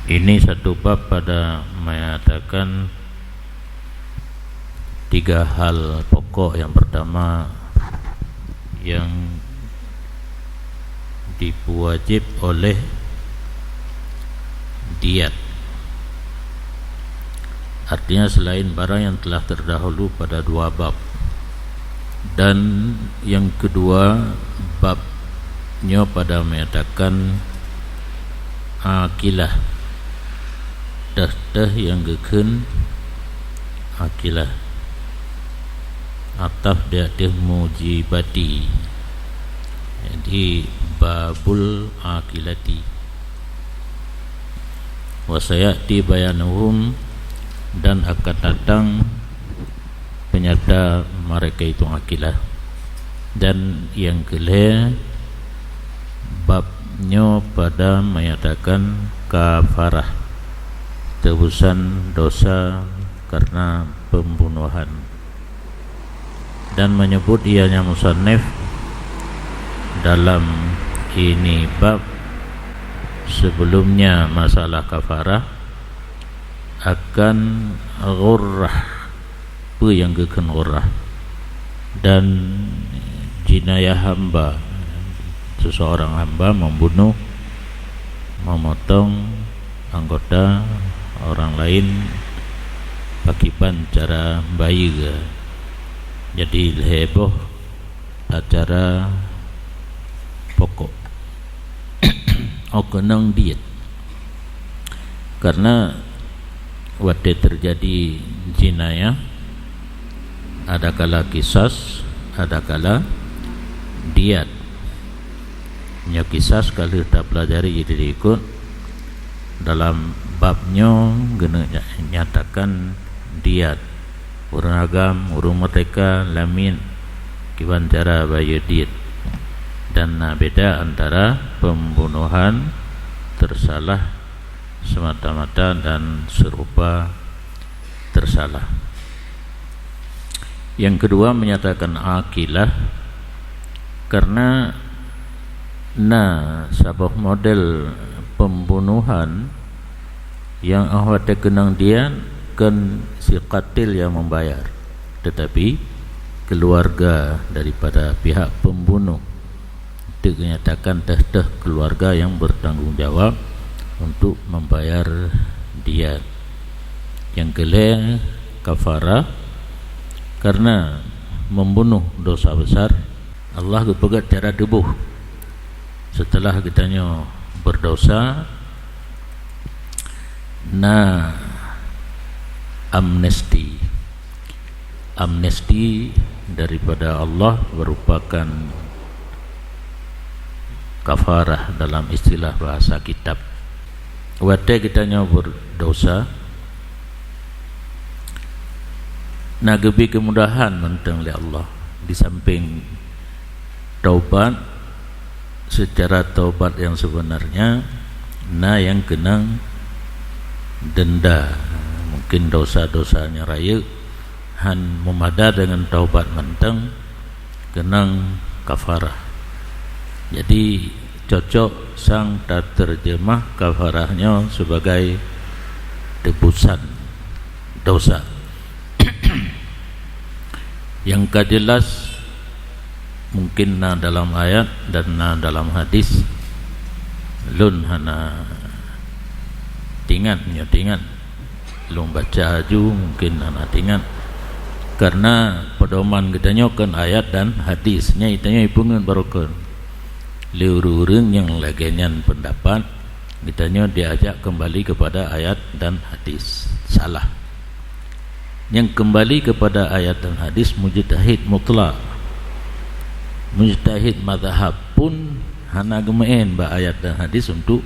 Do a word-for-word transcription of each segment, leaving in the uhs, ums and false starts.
Ini satu bab pada menyatakan tiga hal pokok. Yang pertama, yang dipuwajib oleh diat. Artinya, selain barang yang telah terdahulu pada dua bab. Dan yang kedua, bab nyoe pada menyatakan akilah, teuh-teuh nyang geukheun akilah. Ataf di ateueh mujibati. Jadi, babul akilati. Wa sayati bayanuhum, dan akan datang penyata mereka itu akilah. Dan yang keulhèe, bab nyoe pada menyatakan kafarah, tebusan dosa karena pembunuhan. Dan menyebut ianya musannif dalam ini bab sebelumnya masalah kafarah akan ghurrah, peue nyang geukheun ghurrah, dan jinayah hamba, seseorang hamba membunuh, memotong anggota orang lain pakiban cara bayeue. Jadi, lhèe boh acara pokok. Oh, keunong diet. Karena watèe terjadi jinayah, adakala kisas, adakala diat. Nyoe kisas ka lheueh tapelajari, jadi ikut dalam bab nyoe geuneuk nya-, nyatakan diat. Ureueng agam, ureueng merdeka, lamiet, kiban cara bayeue diet. Dan na beda antara pembunuhan tersalah semata-mata dan serupa tersalah. Yang kedua, menyatakan akilah, karena na saboh model pembunuhan nyang 'oh watèe keunong diat kon si katil nyang membayar, tetapi keluarga daripada pihak pembunuh. Teuk nyatakan teuh-teuh keluarga nyang bertanggung jawab untuk membayar diat. Nyang keulhèe, kafarah, karena membunuh dosa besar, Allah geupeugèt cara tuboh. Setelah geutanyoe berdosa, na amnesti. Amnesti daripada Allah merupakan kafarah dalam istilah bahasa kitab. Watèe geutanyoe berdosa, na geubri keumudahan mantong lé Allah. Di samping taubat, secara taubat nyang sebenarnya, na nyang keunong denda. Mungkin dosa-dosa nyang rayeuk han meumada deungon taubat mantong, keunong kafarah. Jadi, cocok sang tateurjeumah kafarah nyoe sebagai tebusan dosa. Nyang ka jelas, mungkin na dalam ayat dan na dalam hadis. Lôn hana tingat, meunyoe tingat, lôn baca laju, mungkin hana tingat. Karena pedoman geutanyoe kon ayat dan hadis. Nyan geutanyoe ipeungeut barokon. Lé ureueng-ureueng nyang lagèe nyan pendapat, geutanyoe diajak kembali kepada ayat dan hadis. Salah. Nyang kembali kepada ayat dan hadis mujtahid mutlak. Mujtahid mazhab pun hana geumeu'en bak ayat dan hadis untuk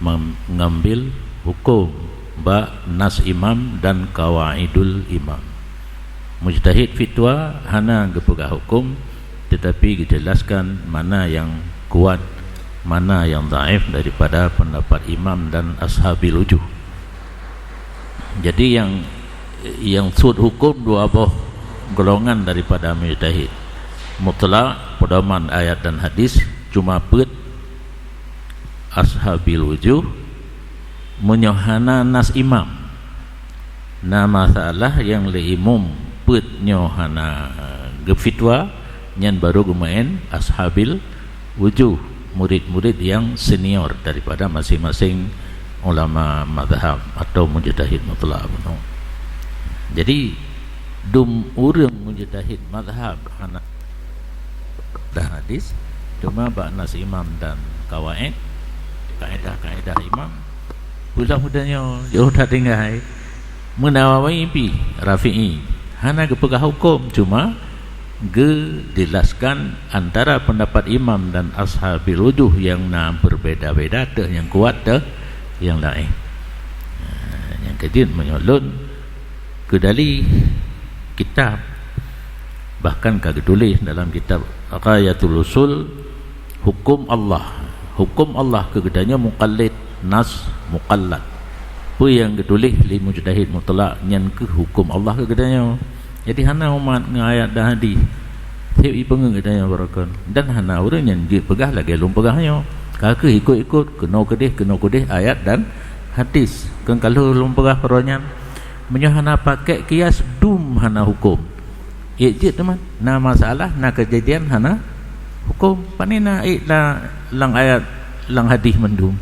mem-, mengambil hukum bak nas imam dan qawaidul imam. Mujtahid fitwa hana geupeugah hukum, tetapi geujelaskan mana nyang kuat, mana nyang dhaif daripada pendapat imam dan ashabil wujuh. Jadi, nyang, nyang sut hukum dua boh golongan daripada mujtahid. Mutlak, pedoman ayat dan hadis, cuma peuet ashabil wujuh, Meunyoe hana nas imam, na masalah nyang lé imum peuet nyoe hana geufitwa, nyan barô geumeu'en ashabil wujuh, murid-murid nyang senior daripada masing-masing ulama mazhab atau mujtahid mutlak bunoe. Jadi, dum ureuëng mujtahid mazhab hana dan hadis, cuma bak nas imam dan kawaid, kaedah-kaedah imam, pulang muda nyoe jauh that tinggai. Meunawawi pi, Rafi'i, hana geupeugah huköm, cuma geujelaskan antara pendapat imam dan ashabil wujuh nyang na berbeda-beda, teuh nyang kuat, teuh nyang laén. Nah, nyang keujeuet meunyoe lôn keudali kitab, bahkan ka geutuléh dalam kitab Ghayatul Usul, hukum Allah. Hukum Allah keu geutanyoe muqallid, nas muqallad. Peue nyang geutuléh lé mujtahid mutlak, nyan keuh hukum Allah keu geutanyoe. Jadi hana umat ngon ayat dan hadis. Seb ipeungeut geutanyoe baroekon. Dan hana ureuëng nyang jeuet peugah lagée lôn peugah nyoe. Ka keuh ikot-ikot, keunoe keudeh, keunoe keudeh ayat dan hadis. Kon ka lheueh lôn peugah uroe nyan. Meunyoe hana pakai kias, dum hana huköm. Ék jeuet teuma, na masalah, na keujadian hana huköm. Pane na ék na lam ayat, lam hadis mandum.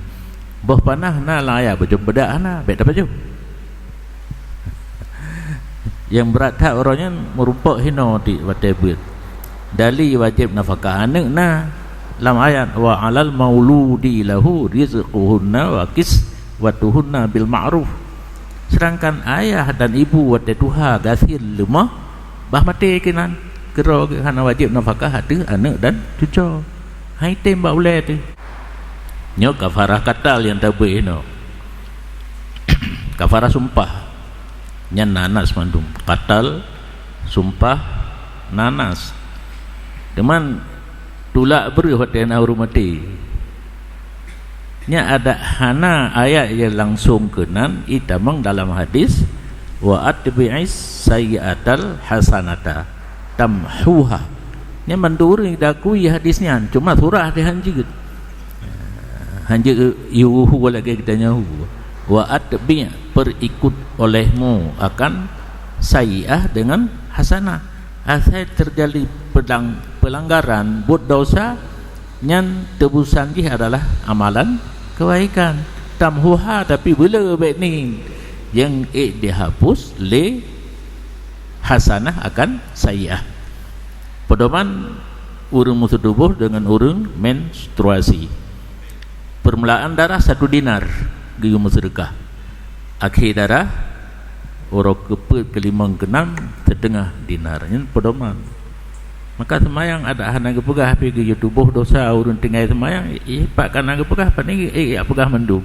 Boh panah na lam ayat, bajom beudak hana, bék tapajoh. Nyang brat that uroe nyan meurumpok hinoe di watée beuet. Dali wajéb nafakah aneuëk na lam ayat, "Wa 'alal mauludi lahu rizquhunna wa kiswatuhunna bil ma'ruf." Sedangkan ayah dan ibu watée tuha gasien leumoh, bah maté keunan, keudroe geuh hana wajéb nafakah ateueh aneuëk dan cucoe. Hai tem bak ulée teuh. Nyoe kafarah katal nyang tabeuet hinoe. Kafarah sumpah. Nyan nanas mandum. Katal, sumpah, nanas. Teuma tulak breueh watée na ureuëng maté. Nyan adak hana ayat nyang langsung keunan, itamong dalam hadis, "Wa atbi'is sayyi'atal hasanata tamhuha." Nyan mandum ureuëng dakui hadis nyan, cuma surah teuh han jeuet. Han jeuet yuhu lagée geutanyoe. "Wa atbi', perikut olehmu akan sayyi'ah dengan hasanah." Asai terjadi pelang-, pelanggaran, buet dosa, nyan teubusan jih adalah amalan kebaikan. Tamhuha, tapi beu le bék ni nyang ék dihapus lé hasanah akan sayyi'ah. Pedoman ureuëng meuseutubôh deungon ureuëng menstruasi. Permulaan darah satu dinar geuyue meuseudeukah. Akhé darah, uroe keupeuet, keulimong, keunam, siteungoh dinar. Nyan pedoman. Maka seumayang adak hana geupeugah, pi geuyue tuboh dosa ureuëng tinggai seumayang, i, pat ka na geupeugah, pat ni, eh, jak peugah mandum.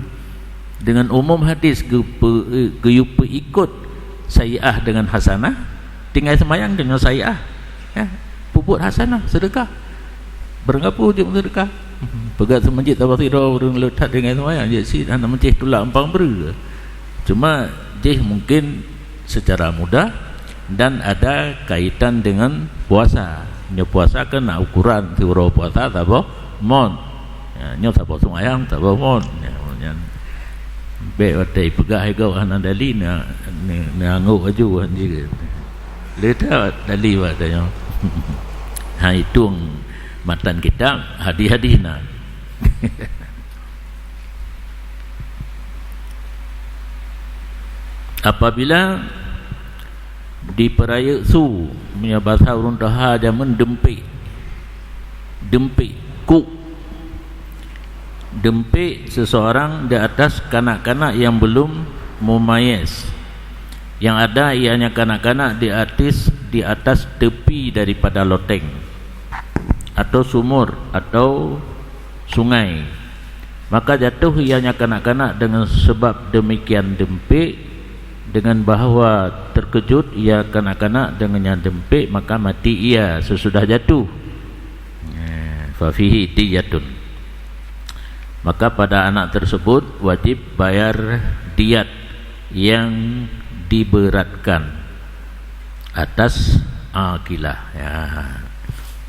Deungon umum hadis geupeu-, geuyue peuikot sayyi'ah deungon hasanah, tinggai seumayang deungon sayyi'ah. Ya, peubuet hasanah, seudeukah. Barangkapeue jeuet seudeukah. Peugah seumeujid saboh sidroe ureuëng le that tinggai seumayang, jeuet sit hana meucéh tulak umpang breueh. Cuma jih mungkin secara mudah dan ada kaitan dengan puasa. Nyoe puasa kan na ukuran, siuroe puasa saboh mon. Ya, nyoe saboh seumayang, saboh mon. Ya, nyan. Bék watée peugah igoe hana dali, na, na, na anggok aju han jih. Le that dali watée nyoe. Ha, itong matan kitab, hadis-hadis na. Apabila dipeurayeuk su, meunyoe basa ureuëng tuha jameun deumpék. Deumpék, kuk. Deumpék seseorang di atas kanak-kanak yang belum mumayyiz. Yang ada ianya kanak-kanak di atas, di atas tepi daripada loteng, atau sumur, atau sungai. Maka jatuh ianya kanak-kanak dengan sebab demikian deumpék, dengan bahwa terkejut ia kanak-kanak dengan nyang deumpék, maka mati ia sesudah jatuh. Eh, fa fihi diyatun. Maka pada anak tersebut wajib bayar diat yang diberatkan atas akilah. Ya.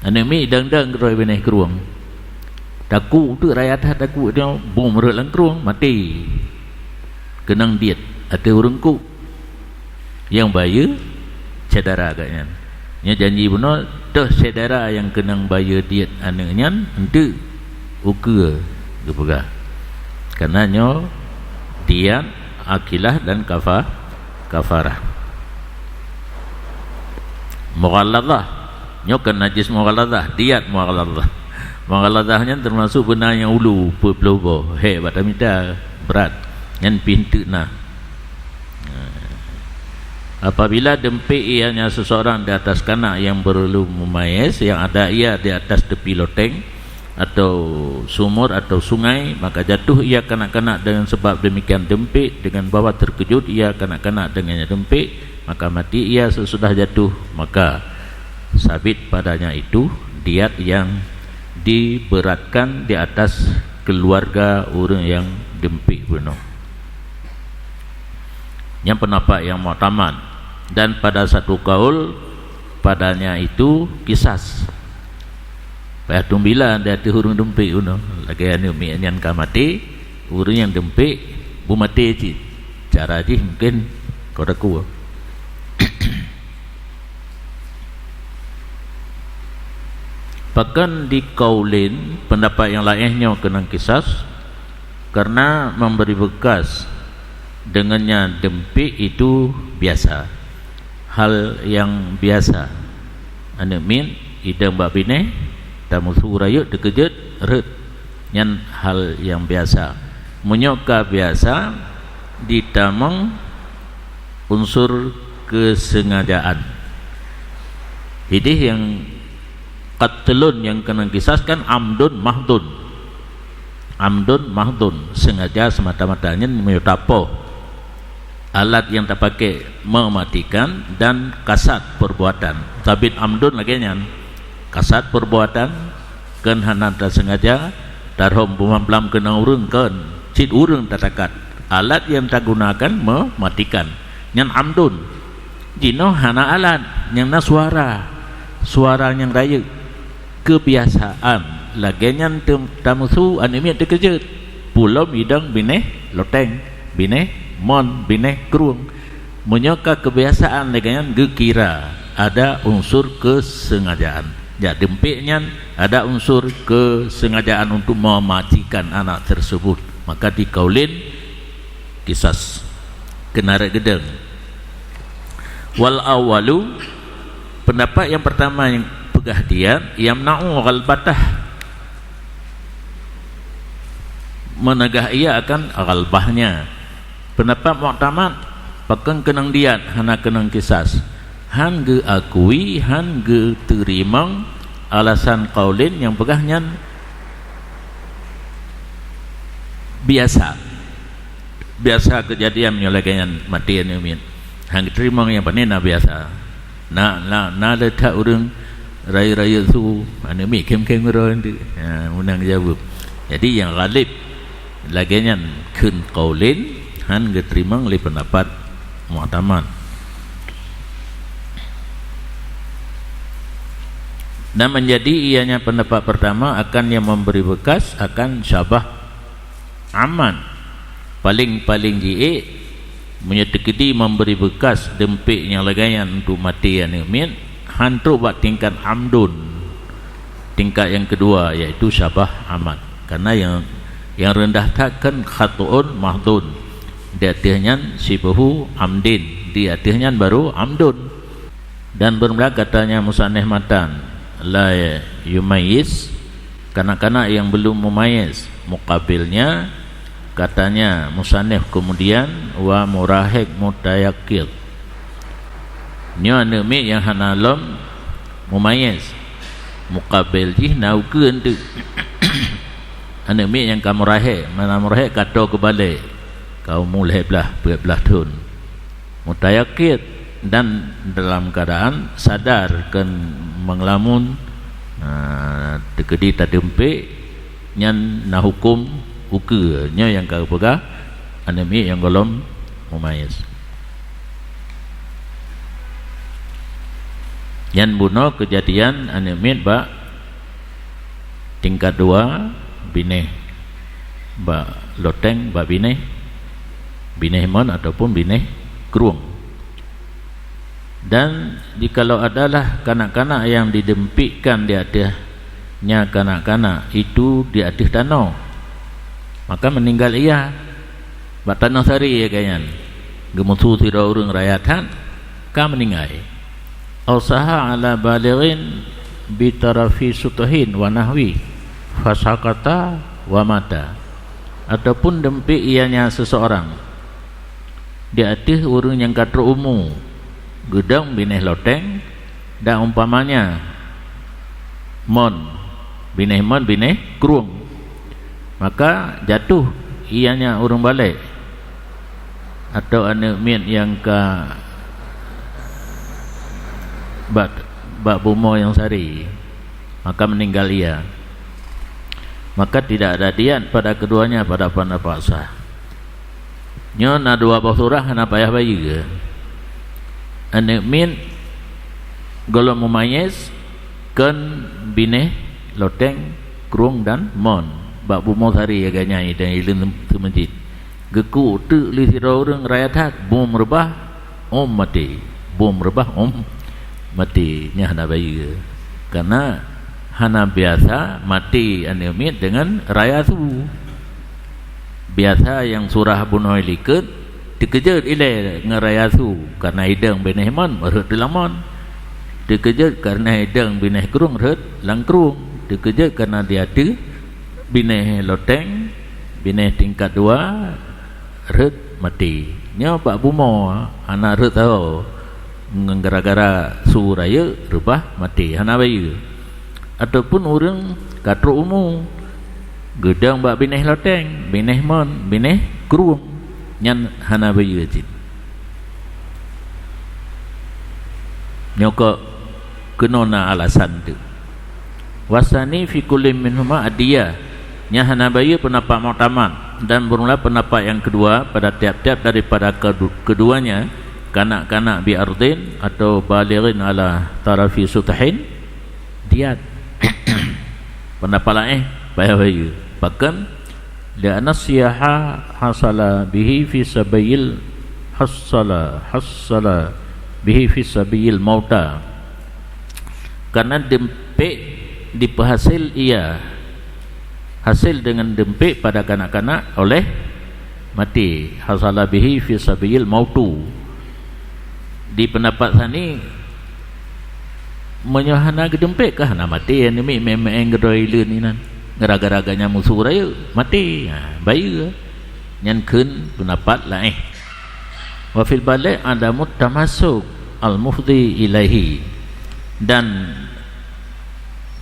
Aneuëk miet dang-dang keudroe binéh krueng. Takot tu rakyat that takot dia bom rot lam krueng, mati. Keunong diet ateueh ureuëng kuk nyang bayeue syedara geuh nyan. Nyoe janji bunoe, toh syedara nyang keunong bayeue diet aneuëk nyan enteuk ukeue geupeugah. Karena nyoe diat, akilah dan kafa-, kafarah. Mughalladhah. Nyoe kan najis mughalladhah, diat mughalladhah. Mughalladhah nyan teumasuk beuna nyang ulu, peuet ploh boh. Hék bak tamita, brat. Nyan pih enteuk na. Apabila deumpék ianya seseorang di atas kanak yang belum mumayyiz, yang ada ia di atas tepi loteng, atau sumur atau sungai, maka jatuh ia kanak-kanak dengan sebab demikian deumpék, dengan bahwa terkejut ia kanak-kanak dengannya deumpék, maka mati ia sesudah jatuh, maka sabit padanya itu diat yang diberatkan di atas keluarga ureuëng nyang deumpék bunoe. Nyang pendapat nyang muktamad, dan pada satu kaul padanya itu kisas. Payah tumbila di ateueh ureuëng deumpék bunoe. Lagée aneuëk miet nyan ka maté, ureuëng nyang deumpék beumaté cit. Cara jih mungken kota kuwa. Pakon di kaulin pendapat nyang laén nyoe keunong kisas, karena memberi bekas dengannya deumpék itu biasa. Hal yang biasa. Aneuëk miet idong bak binéh, tamusu rayeuk teukeujot rhot. Nyan hal yang biasa. Meunyoe ka biasa, ditamong unsur keusengajaan. Ideh nyang qatlun nyang keunong kisas kan amdun mahdun. Amdun mahdun, sengaja semata-mata. Nyan meunyoe tapoh alat nyang tapaké mematikan dan kasat perbuatan. Sabit amdun lagée nyan. Kasat perbuatan, kon hana tasengaja, tarhom beumablam keunong ureuëng, kon, cit ureuëng tatakat. Alat nyang tagunakan mematikan. Nyan amdun. Jinoe hana alat, nyang na suara. Suara nyang rayeuk. Keubiasaan. Lagée nyan tem-, tamusu aneuëk miet teukeujot. Pulom idong binéh loteng, binéh mon, binéh krueng. Meunyoe ka keubiasaan lagée nyan geukira ada unsur keusengajaan. Jak deumpék nyan ada unsur keusengajaan untuk mematikan anak tersebut. Maka di kaulin kisas. Keunarék geudong. Wal awwalu, pendapat nyang pertama nyang peugah diat, yamna'u ghalbatah, meunegah ia akan ghalbahnya. Pendapat muktamad, pakon keunong diat, hana keunong kisas. Han geuakui, han geuteurimong alasan kaulin nyang peugah nyan biasa. Biasa keujadian meunyoe lagée nyan maté aneuëk miet. Han geuteurimong nyang pane na biasa. Na, na, na le that ureuëng rayeuk-rayeuk su, aneuëk miet khém-khém keudroe nteuk. Ha, meunang jaweueb. Jadi nyang ghalib lagée nyan kheun kaulin, han geuteurimong lé pendapat muktamad. Dan menjadi ianya pendapat pertama akan yang memberi bekas akan syabah aman. Paléng-paléng jiék, meunyoe teukeudi memberi bekas deumpék nyang lagée nyan untuk maté aneuëk miet, han trok bak tingkat amdun. Tingkat nyang keudua, yaitu syabah aman. Karena nyang, nyang reundah that kan khato'un mahdun. Di ateueh nyan sibahu amdin. Di ateueh nyan baru amdun. Dan beureulah katanya musannif matan, la yumayyiz, kanak-kanak yang belum mumayyiz. Muqabilnya, katanya musannif kemudian, wa murahiq mutayaqqidh. Nyoe aneuëk miet nyang hana lom mumayyiz. Muqabil jih na ukeue nteuk. Aneuëk miet nyang ka murahiq, mana murahiq ka toe keubalek. Ka umu lhée blaih, peuet blaih thon. Mutayaqqidh dan dalam keadaan sadar keu meungelamun, ah, teukeudi tadeumpék, nyan na huköm ukeue. Nyoe nyang ka geupeugah aneuëk miet nyang gohlom mumayyiz. Nyan bunoe keujadian aneuëk miet bak tingkat dua, binéh bak loteng, bak binéh. Binéh mon ataupun binéh krueng. Dan jikalau adalah kanak-kanak yang didempikkan di ateueh nya kanak-kanak itu di ateueh tanoh, maka meuninggai ia bak tanoh sari lagée nyan, geumusu sidroe ureuëng raya that, ka meuninggai. Au saha ala balighin bitarafi suthin wa nahwi, fasakata wa mata. Ataupun deumpék ianya seuseurang di ateueh ureuëng nyang ka trok umu, geudong binéh loteng, dan umpamanya mon, binéh mon, binéh krueng, maka jatuh ianya ureuëng balek atau aneuëk miet nyang ka bak, bak bumoe nyang sari, maka meuninggai ia. Maka tidak ada diat pada keduanya pada pendapat sah. Nyoe na dua boh surah hana payah bayeue. Aneuëk miet gohlom mumayyiz kon binéh loteng, krueng dan mon. Bak bumoe sari lagée nyan dan ileuen seumeujid. Geukuk teuk lé sidroe ureuëng raya that, bom reubah, om maté. Bom reubah, om maté. Nyan hana bayeue. Karena hana biasa maté aneuëk miet deungon raya su. Biasa nyang surah bunoe likot, teukeujot ilée ngon raya su, karena idong binéh mon rhot di lamon. Teukeujot karena idong binéh krueng rhot lam krueng. Teukeujot karena di ateueh binéh loteng, binéh tingkat dua, rhot maté. Nyoe bak bumoe hana rhot sahoe, ngon gara-gara su rayeuk reubah maté, hana bayeue. Ataupun ureuëng ka trok umu, geudong bak binéh loteng, binéh mon, binéh krueng, nyan hana bayeue cit. Nyoe kok keunoe na alasan teuk. Wasani fi kulli minhuma adiyah, nyan hana bayeue pendapat muktamad, dan bermula pendapat yang kedua pada tiap-tiap daripada kedu-, keduanya, kanak-kanak bi ardin atau balighin ala tarafi suthin, diat. Pendapat laén payah bayeue. Pakon? Li'anna siyaha hasala bihi fi sabayil, hasala, hasala bihi fi sabayil mauta. Karena deumpék dipeuhasil ia, hasil dengan deumpék pada kanak-kanak oleh maté. Hasala bihi fi sabayil mautu. Di pendapat sani, meunyoe hana geudeumpék kah hana maté, nyan mi mé-, mé-, geudroe ileuen inan. Gara-gara ganya musu rayeuk, maté. Ha, bayeue. Nyan kheun pendapat laén. Wa fil baligh adamut tamassuk al mufdi ilaihi. Dan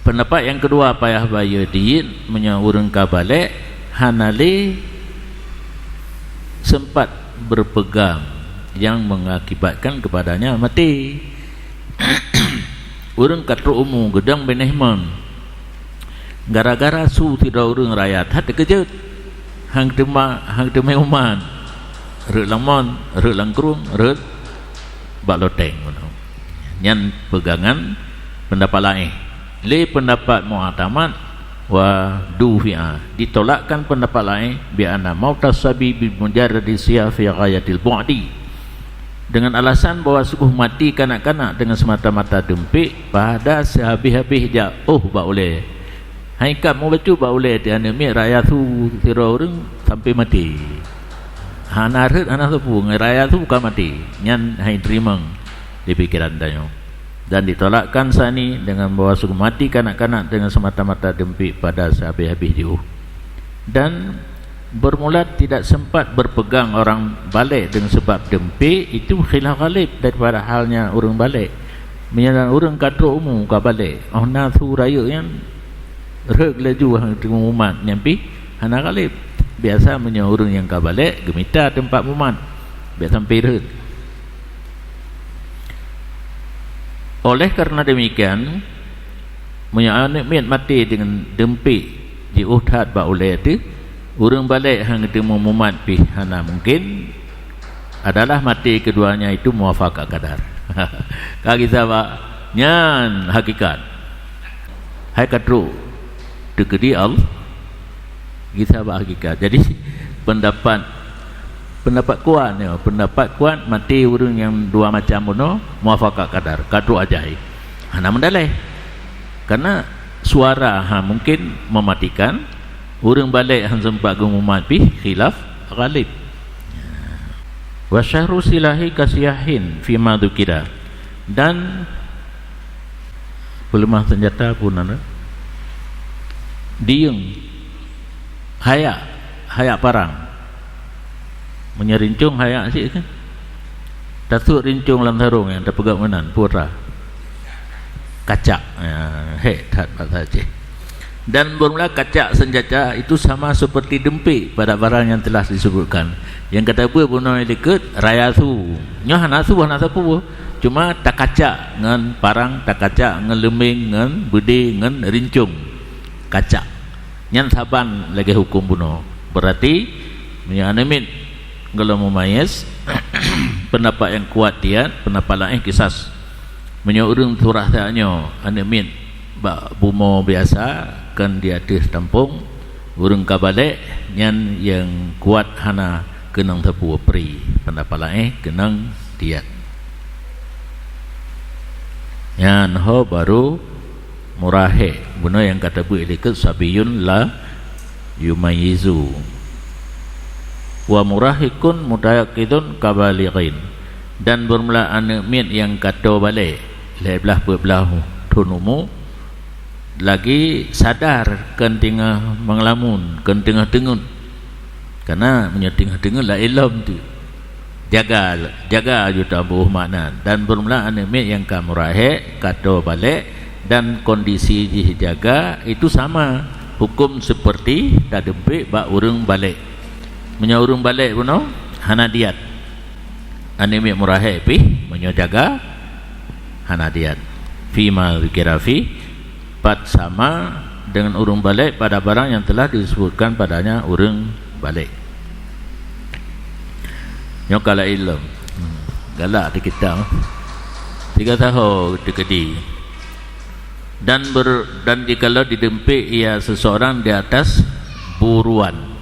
pendapat yang kedua payah bayeue dit, meunyoe ureuëng ka balek hana lé sempat berpegang yang mengakibatkan kepadanya maté. Ureuëng ka trok umu geudong binéh mon. Gara-gara su sidroe ureuëng raya that teukeujot. Hang teuma, hang teumé umat. Rhot lam mon, rhot lam krueng, rhot bak loteng. Nyan peugangan pendapat laén. Lé pendapat mu'tamad wa dufi'a, ditolakkan pendapat laén bi anna mautas sabi bi mujarradi siyah fi ghayatil bu'di. Dengan alasan bahwa sungguh mati kanak-kanak dengan semata-mata deumpék pada sehabéh-habéh jak óh bak ulée. Hai ka mubacut bak ulée ti aneuëk miet raya su sidroe ureuëng sampai mati. Hana rhot hana sapeue ngon raya su ka mati. Nyan hai teurimong di pikeran tanyoe. Dan ditolakkan sani dengan bahwa sungguh mati kanak-kanak dengan semata-mata deumpék pada sehabéh-habéh jiôh. Dan bermula tidak sempat berpegang orang balek dengan sebab deumpék, itu khilaf ghalib daripada halnya ureuëng balek. Meunyoe ureuëng ka trok umu ka balek, óh na su rayeuk nyan rhot laju hang teumé mumat nyan pih hana ghalib. Biasa meunyoe ureuëng nyang ka balek geumita teumpat mumat, bék sampai rhot. Oleh karena demikian, meunyoe aneuëk miet maté deungon deumpék jiôh that bak ulée teuh, ureuëng balek hang teumé mumat pih hana mungken, adalah maté keduanya itu muwafaqah qadar. Ka gisa bak nyan hakikat. Hai ka trok teukeudi Allah, gisa bak hakikat. Jadi pendapat Pendapat kuat nyoe, pendapat kuat maté ureuëng nyang dua macam bunoe, muwafaqah qadar, ka trok ajaih. Hana meudaleh. Karena suara ha mungkin mematikan, ureuëng balek han sempat geumumat pih khilaf ghalib. Wa syahru silahi kasiyahin fima dzukira. Dan peuleumah senjata pun ada. Dieng. Hayak, hayak parang. Meunyoe rincong hayak cit kan. Tasut rincong lam sarong nyang tapeugah meunan, putra. Kacak. Ya, hek that bahasa Aceh. Dan bermula kacak senjata itu sama seperti dempik pada barang yang telah disebutkan. Yang kata bunoe likot raya su. Nyoh hana su, hana sapeue. Cuma takacak ngon parang, takacak ngon leumeng, ngon beudé, ngon rincong. Kacak. Nyan saban lagée huköm bunoe. Berarti, meunyoe aneuk miet gohlom mumayyiz, pendapat nyang kuat diat, pendapat laén kisas. Meunyoe ureuëng surah that nyoe aneuk miet bak bumoe biasa, kon di ateueh tampong, ureuëng ka balek, nyan nyang kuat hana keunong sapeue pri, pendapat laén keunong diat. Nyan ho baru murahek, bunoe nyang ka teubiet likot sabiyun la yumayyizu. Wa murahikun mutayaqidun kabalighin. Dan bermula aneuk miet nyang ka toe balek, lhée blaih peuet blaih thon umu, lagi sadar kon teungoh meungalamun, kon teungoh teungeut. Karena meunyoe teungoh teungeut laén lom tu. Jaga, jaga aju taboh makna. Dan bermula aneuk miet nyang ka murahek, ka toe balek, dan kondisi jih jaga, itu sama huköm seperti tadempik bak ureuëng balek. Meunyoe ureuëng balek bunoe hana diat. Aneuk miet murahek pih meunyoe jaga hana diat. Fima dzukira fi, pat sama dengan ureuëng balek pada barang yang telah disebutkan padanya ureuëng balek. Nyoe ka laén lom. Hmm, galak di kita. Tiga tahun dikeudi. Dan ber-, dan jikalau didempik ia seseorang di atas buruan.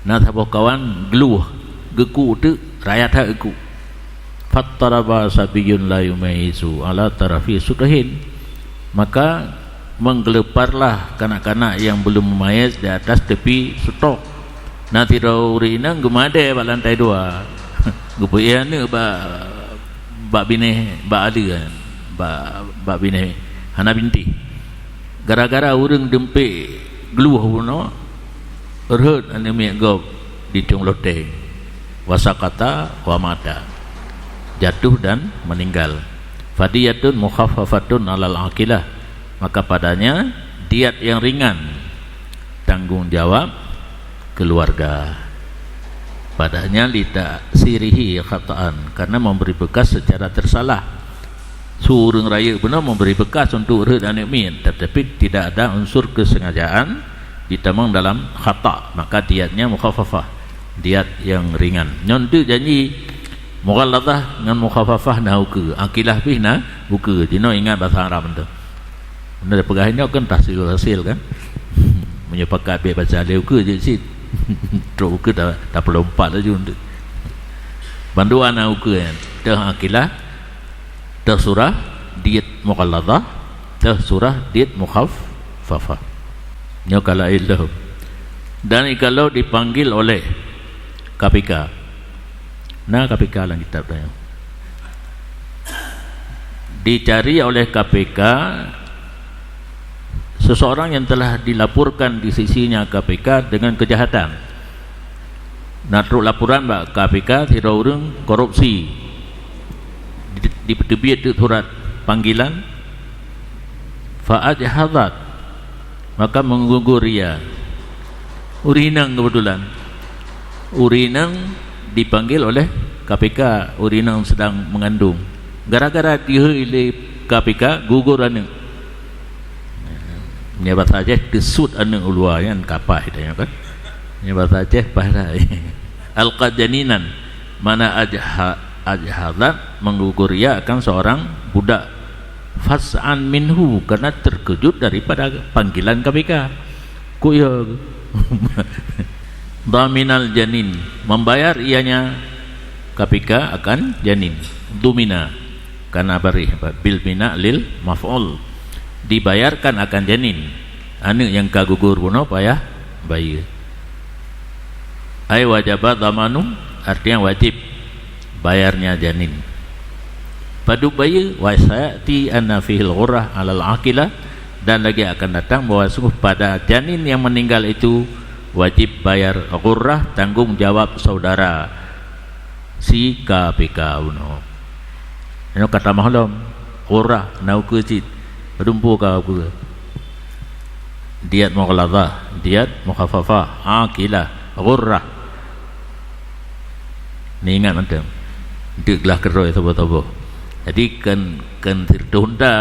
Na saboh kawan gluh, geukuk teuk, raya that geukuk. Fattaraba sabiyun la yumayyizu ala tarafi sutuhin. Maka menggelemparlah kanak-kanak yang belum mumayyiz di atas tepi sutok. Na sidroe ureuëng inong geumadée bak lantai dua. Geupeuéh aneuëk bak, bak binéh, bak aleue, bak, bak binéh hana bintéh. Gara-gara ureuëng deumpék gluh bunoe, rhot aneuk miet gob di tueng loteng. Wasakata wa mata. Jatuh dan meninggal. Fadiyatun mukhaffafatun alal aqilah. Maka padanya diat yang ringan, tanggung jawab keluarga. Padanya li ta'sirihi khata'an, karena memberi bekas secara tersalah. Su ureuëng rayeuk bunoe memberi bekas untuk rhot aneuk miet, tetapi tidak ada unsur kesengajaan ditamong dalam khata', maka diatnya mukhaffafah, diat yang ringan. Nyoe teuk janji mughalladhah ngon mukhaffafah na ukeue, aqilah pih na ukeue. Jinoe ingat bahasa Arab tu. Anda peugah nyoe kan tahsil hasil kan? Meunyoe pakat bèk baca lé ukeue jeuet cit. Trok ukeue ta, tapeulo empat laju. Bandua na ukeue nyan. Teuh aqilah, teuh surah diat mughalladhah, teuh surah diat mukhaffafah. Nyoe ka laén lom. Dan jikalau dipanggil oleh K P K. Na K P K lam kitab tanya. Dicari oleh K P K seseorang yang telah dilaporkan di sisinya K P K dengan kejahatan. Na trok laporan bak K P K sidroe ureuëng korupsi. Di, dipeuteubiet teuk surat panggilan. Fa ajhazat, maka menggugur ia. Ureuëng inong kebetulan. Ureuëng inong dipanggil oleh K P K, ureuëng inong sedang mengandung. Gara-gara dihôi lé K P K, gugur aneuëk. Nyan bahasa Aceh teusut aneuëk u luwa nyan kapai tanya kan. Nyan bahasa Aceh paih. Alqat janinan, mana ajha-, ajhazat, menggugur ia akan seorang budak. Fas'an minhu, karena terkejut daripada panggilan K P K. Kok ya? Dhaminal janin, membayar ianya K P K akan janin. Dhumina, kana barih, bil bina lil maf'ul. Dibayarkan akan janin. Aneuk nyang ka gugur bunoe payah bayeue. Ai wajaba dhamanu, artinya wajib bayarnya janin. Padub bayeue, wa sayati anna fihil ghurrah alal aqilah, dan lagi akan datang bahwa sungguh pada janin yang meninggal itu wajib bayar ghurrah, tanggung jawab saudara si K P K bunoe. Nyoe kata mahlom, ghurrah, na ukeue cit, padum po ka ukeue. Diyat mughalladhah, diyat mukhaffafah, aqilah, ghurrah. Neuingat mantong. Deuk glah keudroe saboh-saboh. Jadi, kon, kon sireutoh unta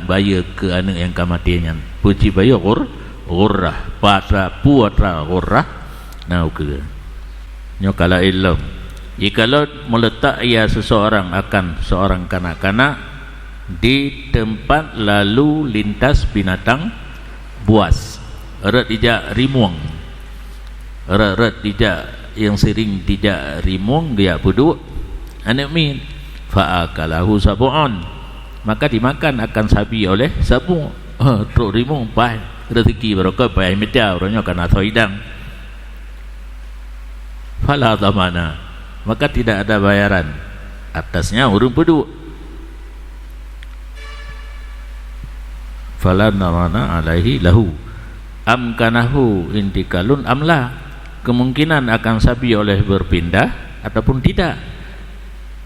bayeue keu aneuk nyang ka maté nyan. Peue cit bayeue ghur-, ghurrah. Patra, peue atra ghurrah, na ukeue. Nyoe ka laén lom. Jikalau meuletak ia seseorang akan seorang kanak-kanak di tempat lalu lintas binatang buas, rot jijak rimueng. Rot-rot jijak, nyang sering jijak rimueng geujak peuduek aneuk miet. Fa akalahu sabu'un. Maka dimakan akan sabi oleh sabu'. Trok rimueng paih rezeki barokah, paih mita, uroe nyoe kana soe idang. Fala dhamana, maka tidak ada bayaran atasnya ureuëng peuduek. Fala dhamana alaihi lahu. Amkanahu intiqalun am la, kemungkinan akan sabi oleh berpindah ataupun tidak.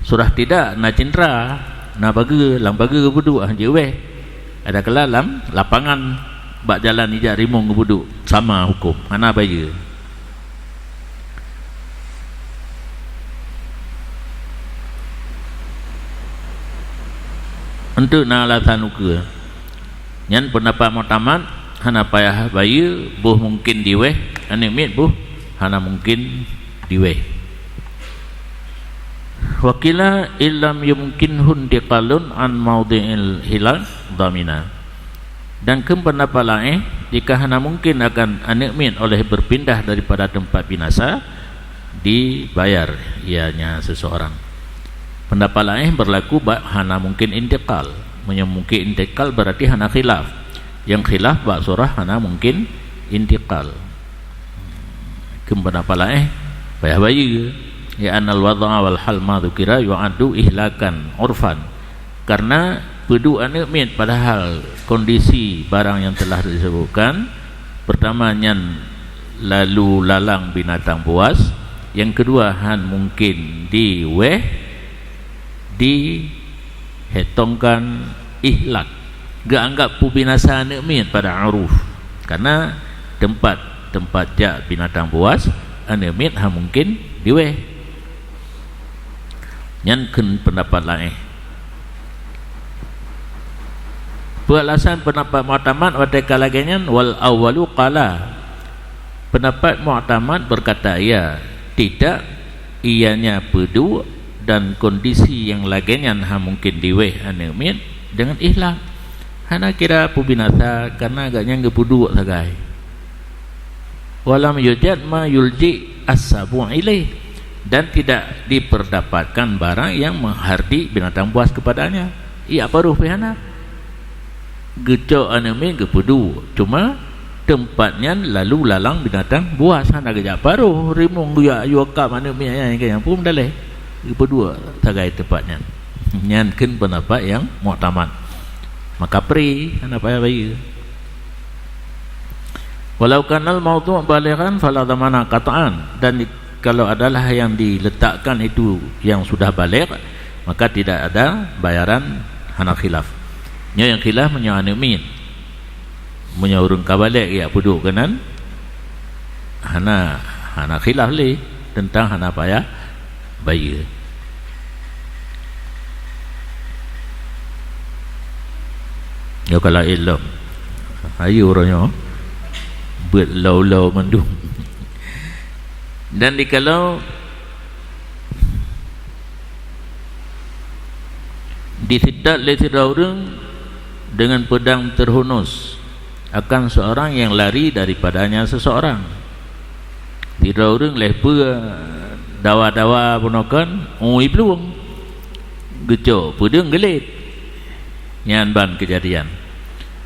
Surah tidak na cintra, na pageue, lam pageue geupeuduek, han jeuet wéh. Ada kala lam lapangan, bak jalan ijak rimueng geupeuduek, sama huköm, hana bayeue. Enteuk na alasan ukeue. Nyan peundapat muktamad, hana payah bayeue, boh mungken diwéh, aneuk miet boh hana mungken diwéh. Wa qila illam yumkinhu intiqalun an maudhi'il hilak dhamina. Dan kheun peundapat laén, jika hana mungken akan aneuk miet oleh berpindah daripada tempat binasa, dibayar ianya seseorang. Peundapat laén berlaku bak hana mungken intiqal. Meunyoe mungken intiqal, berarti hana khilaf. Nyang khilaf bak surah hana mungken intiqal. Kheun peundapat laén, payah bayeue. Ya annal wadha'a wal hal ma dzukira yu'addu ihlakan urfan. Karena peuduek aneuk miet padahal kondisi barang yang telah disebutkan, pertama nyan lalu lalang binatang buas, yang kedua han mungken diwéh, dihetongkan ihlak, geuanggap peubinasa aneuk miet pada uruf. Karena tempat, tempat jak binatang buas, aneuk miet han mungken diwéh. Nyan kheun peundapat laén. Peue alasan peundapat muktamad watée ka lagée nyan? Wal awwalu qala. Peundapat muktamad berkata ia, tidak, ianya peuduek dan kondisi nyang lagée nyan han mungken diwéh aneuk miet dengan ihlak. Hana kira peubinasa karena gobnyan geupeuduek sagai. Walam yujad ma yulji as-sabu' ilaih, dan tidak diperdapatkan barang yang menghardik binatang buas kepadanya. Ijak paroh pih hana. Geucok aneuk miet geupeuduek, cuma teumpat nyan lalu lalang binatang buas, hana geujak paroh, rimueng geujak yue kab aneuk miet nyan, nyang pun daleh geupeuduek sagai teumpat nyan. Nyan kheun peundapat nyang muktamad. Maka pri, hana payah bayeue. Walau kanal maudhu' balighan fala dhamana qat'an, dan kalau adalah yang diletakkan itu yang sudah baligh, maka tidak ada bayaran, hana khilaf. Nyoe nyang khilaf meunyoe aneuk miet. Meunyoe ureuëng ka baligh ijak peuduek keunan, hana, hana khilaf lé teuntang hana payah bayeue. Nyoe ka laén lom. Hayeue uroe nyoe beuet lau-lau mandum. Dan dikalau disidat lé sidroe ureuëng dengan pedang terhunus akan seorang yang lari daripadanya seseorang. Sidroe ureuëng lheueh peue dawa-dawa bunoe kon, ui plueng. Geucok peudeueng geulet. Nyan ban keujadian.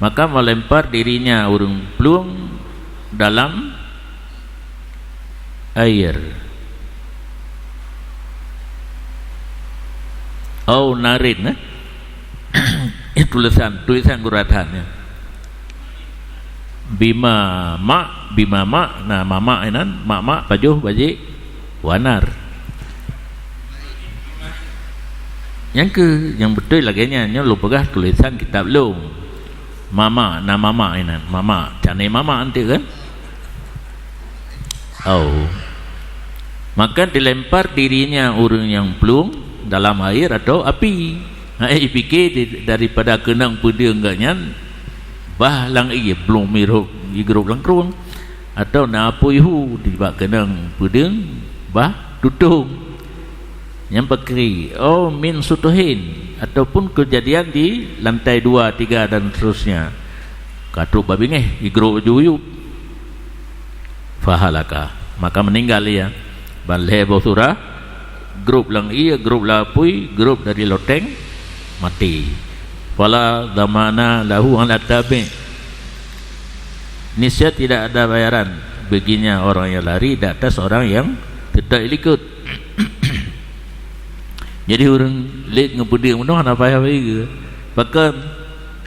Maka melempar dirinya ureuëng plueng dalam air. Au narin, eh? Tulisan, tulisan guratan, ya. Bima mak, bima mak, na mamak inan, mak-mak pajoh bajik wanar. Nyang keu, nyang beutôi lagée nyan, nyoe lôn peugah tulisan kitab lôn. Mama, na mama inan, mama, cane mama anteuk kan? Oh. Maka dilempar dirinya ureuëng nyang plueng dalam air atau api. Hai pike di, daripada keunong peudeueng geuh nyan, bah lam ié, bloe mirop jigrôp lam krueng, atau na apui hu dibak keunong peudeueng bah tutong. Nyang pakri, oh, min sutuhin, ataupun kejadian di lantai dua, tiga, dan seterusnya. Ka trok babingeh, jigrôp ju uyueb. Fahalaka, maka meninggal ia. Ban lhée boh surah, grôp lam ié, grôp lam apui, grôp dari loteng, mati. Fala dhamana lahu ala tabi'. Niscaya tidak ada bayaran baginya orang yang lari di atas orang yang tetap ikut. Jadi ureuëng lét ngon peudeueng bunoe hana payah bayeue. Pakon?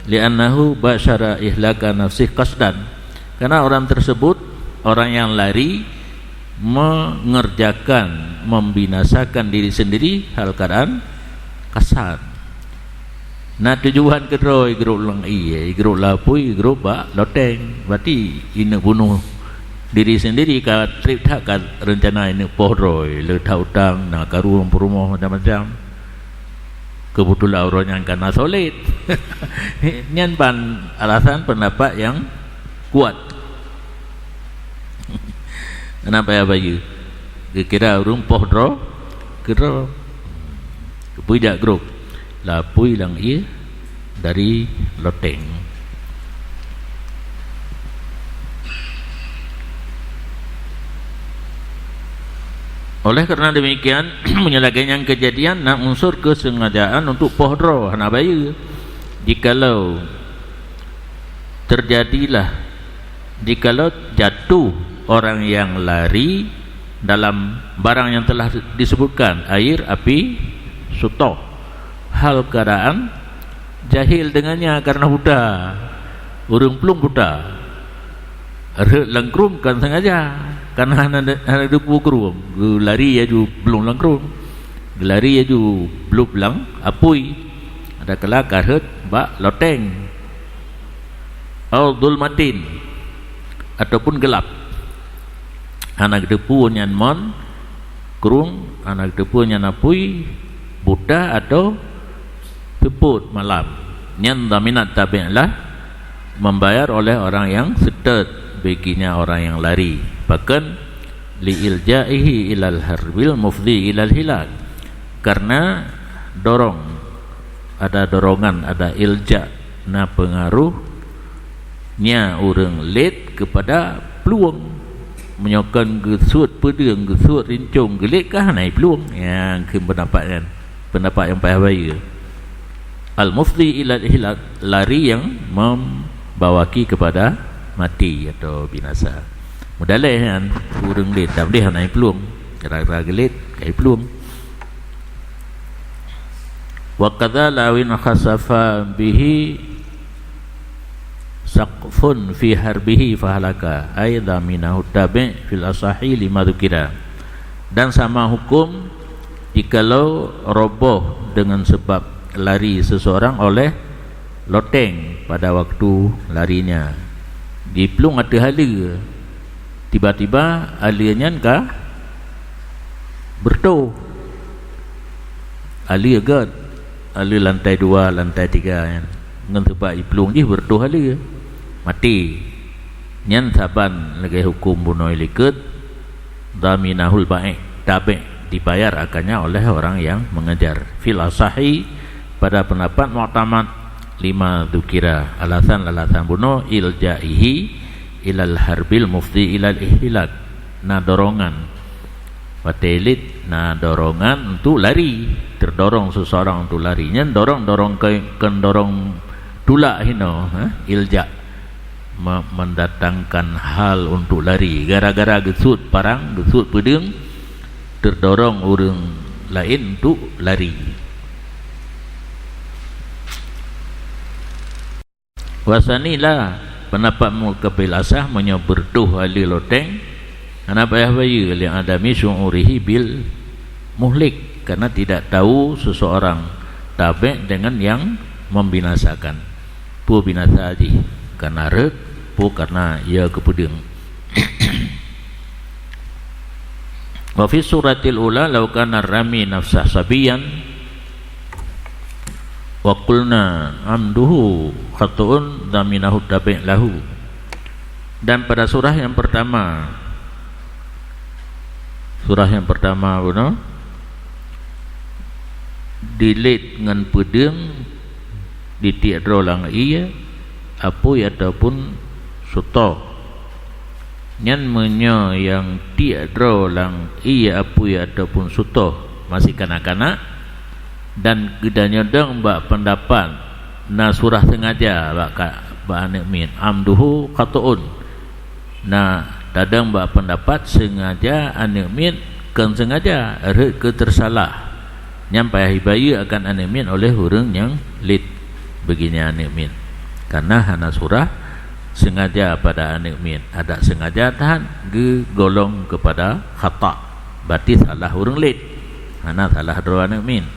Li'annahu basyara ihlaka nafsih qasdan. Karena orang tersebut, orang yang lari, mengerjakan, membinasakan diri sendiri hal keadaan kasad. Na tujuan keudroe, jigrôp lam ié, jigrôp lam apui, jigrôp bak loteng. Berarti ineuk bunoh diri sendiri, ka trép that ka reuncana ineuk poh droe, le that utang, na karu lam peurumoh macam-macam. Keubeutulan uroe nyan ka na solid. Nyan ban alasan pendapat nyang kuat. Hana payah bayeue. Geukira ureuëng poh droe keudroe. Geupeu jak grôp. Lam apui lam ié dari loteng. Oleh karena demikian, meunyoe lagée nyan keujadian, na unsur keusengajaan untuk poh droe, hana bayeue. Jikalau terjadilah, jikalau jatuh orang yang lari dalam barang yang telah disebutkan, air, api, sutoh, hal keadaan jahil dengannya karena buta, ureuëng plueng buta, rhot lam krueng kon sengaja, karena hana, hana teupeu krueng, geulari laju bloe lam krueng, geulari laju blob lam apui, ada kala ka rhot bak loteng. Au dhulmatin, ataupun gelap. Hana geuteupeue nyan mon krueng, hana geuteupeue nyan apui, buta atau seupôt malam. Nyan dhaminat tabi' lah, membayar oleh orang yang seutôt, baginya orang yang lari. Pakon? Li iljaihi ilal harbil mufdi ilal hilak. Karena dorong, ada dorongan, ada ilja, na pengaruh nya ureuëng lét keupada plueng. Meunyoe kon geusuet peudeueng, geusuet rincong, geulet ka hana plueng. Nyang kheun pendapat nyan, pendapat nyang payah bayeue. Al-mufdi ilal ihlak, lari yang membawaki kepada mati atau binasa. Mudaleh nyan, ureuëng lét, tapi hana plueng. Gara-gara geulet, ka plueng. Wa kadza lawin khasafa bihi saqfun fi harbihi fahalaka, ai dhaminahu tabi' fil asahi lima dzukira. Dan sama hukum jikalau roboh dengan sebab lari seseorang oleh loteng pada waktu larinya. Jiplueng ateueh aleue, tiba-tiba aleue nyan ka beureutoh. Aleue gét, aleue lantai dua, lantai tiga nyan. Ngon teubak jiplueng jih beureutoh aleue, maté. Nyan saban lagée huköm bunoe likot, dhaminahul ba'i', tabi' dibayar akannya oleh orang yang mengejar. Fil asahi, pada pendapat muktamad, lima dzukira, alasan-alasan bunoe, iljaihi ilal harbil mufdi ilal ihlak. Na dorongan. Watée lét na dorongan untuk lari, terdorong seseorang untuk lari. Nyan dorong, dorong ke, keu dorong tulak hino, ha? Ilja. Me-, mendatangkan hal untuk lari. Gara-gara geusut parang, geusut peudeueng, terdorong ureuëng laén untuk lari. Wasani la, pendapat mukabil asah, meunyoe beureutoh haleue loteng, hana payah bayeue li adami syu'urihi bil muhlik, karena tidak tahu seseorang tabek dengan yang membinasakan. Peue binasa jih? Karena rhët, peue karena ia geupeudeueng. Wa fi suratil ula, law kana rami nafsah sabiyan, wa qulna amduhu khata'un dhaminahu tabi' lahu. Dan pada surah yang pertama, surah yang pertama bunoe, dilét ngon peudeueng di tiek droe lam ié, apui ataupun sutoh. Nyan meunyoe nyang tiek droe lam ié apui ataupun sutoh masih kanak-kanak, dan geutanyoe dong bak peundapat na surah seungaja bak ka, bak aneuëk miet, amduhu khata'un. Na tadong bak peundapat seungaja aneuëk miet kon seungaja, rhët keu teusalah. Nyan payah jibayeue akan aneuëk miet oleh ureuëng nyang lét beuginya aneuëk miet. Karena hana surah seungaja pada aneuëk miet. Adak seungaja that geugolong keupada khata'. Berarti salah ureuëng lét. Hana salah droe aneuëk miet.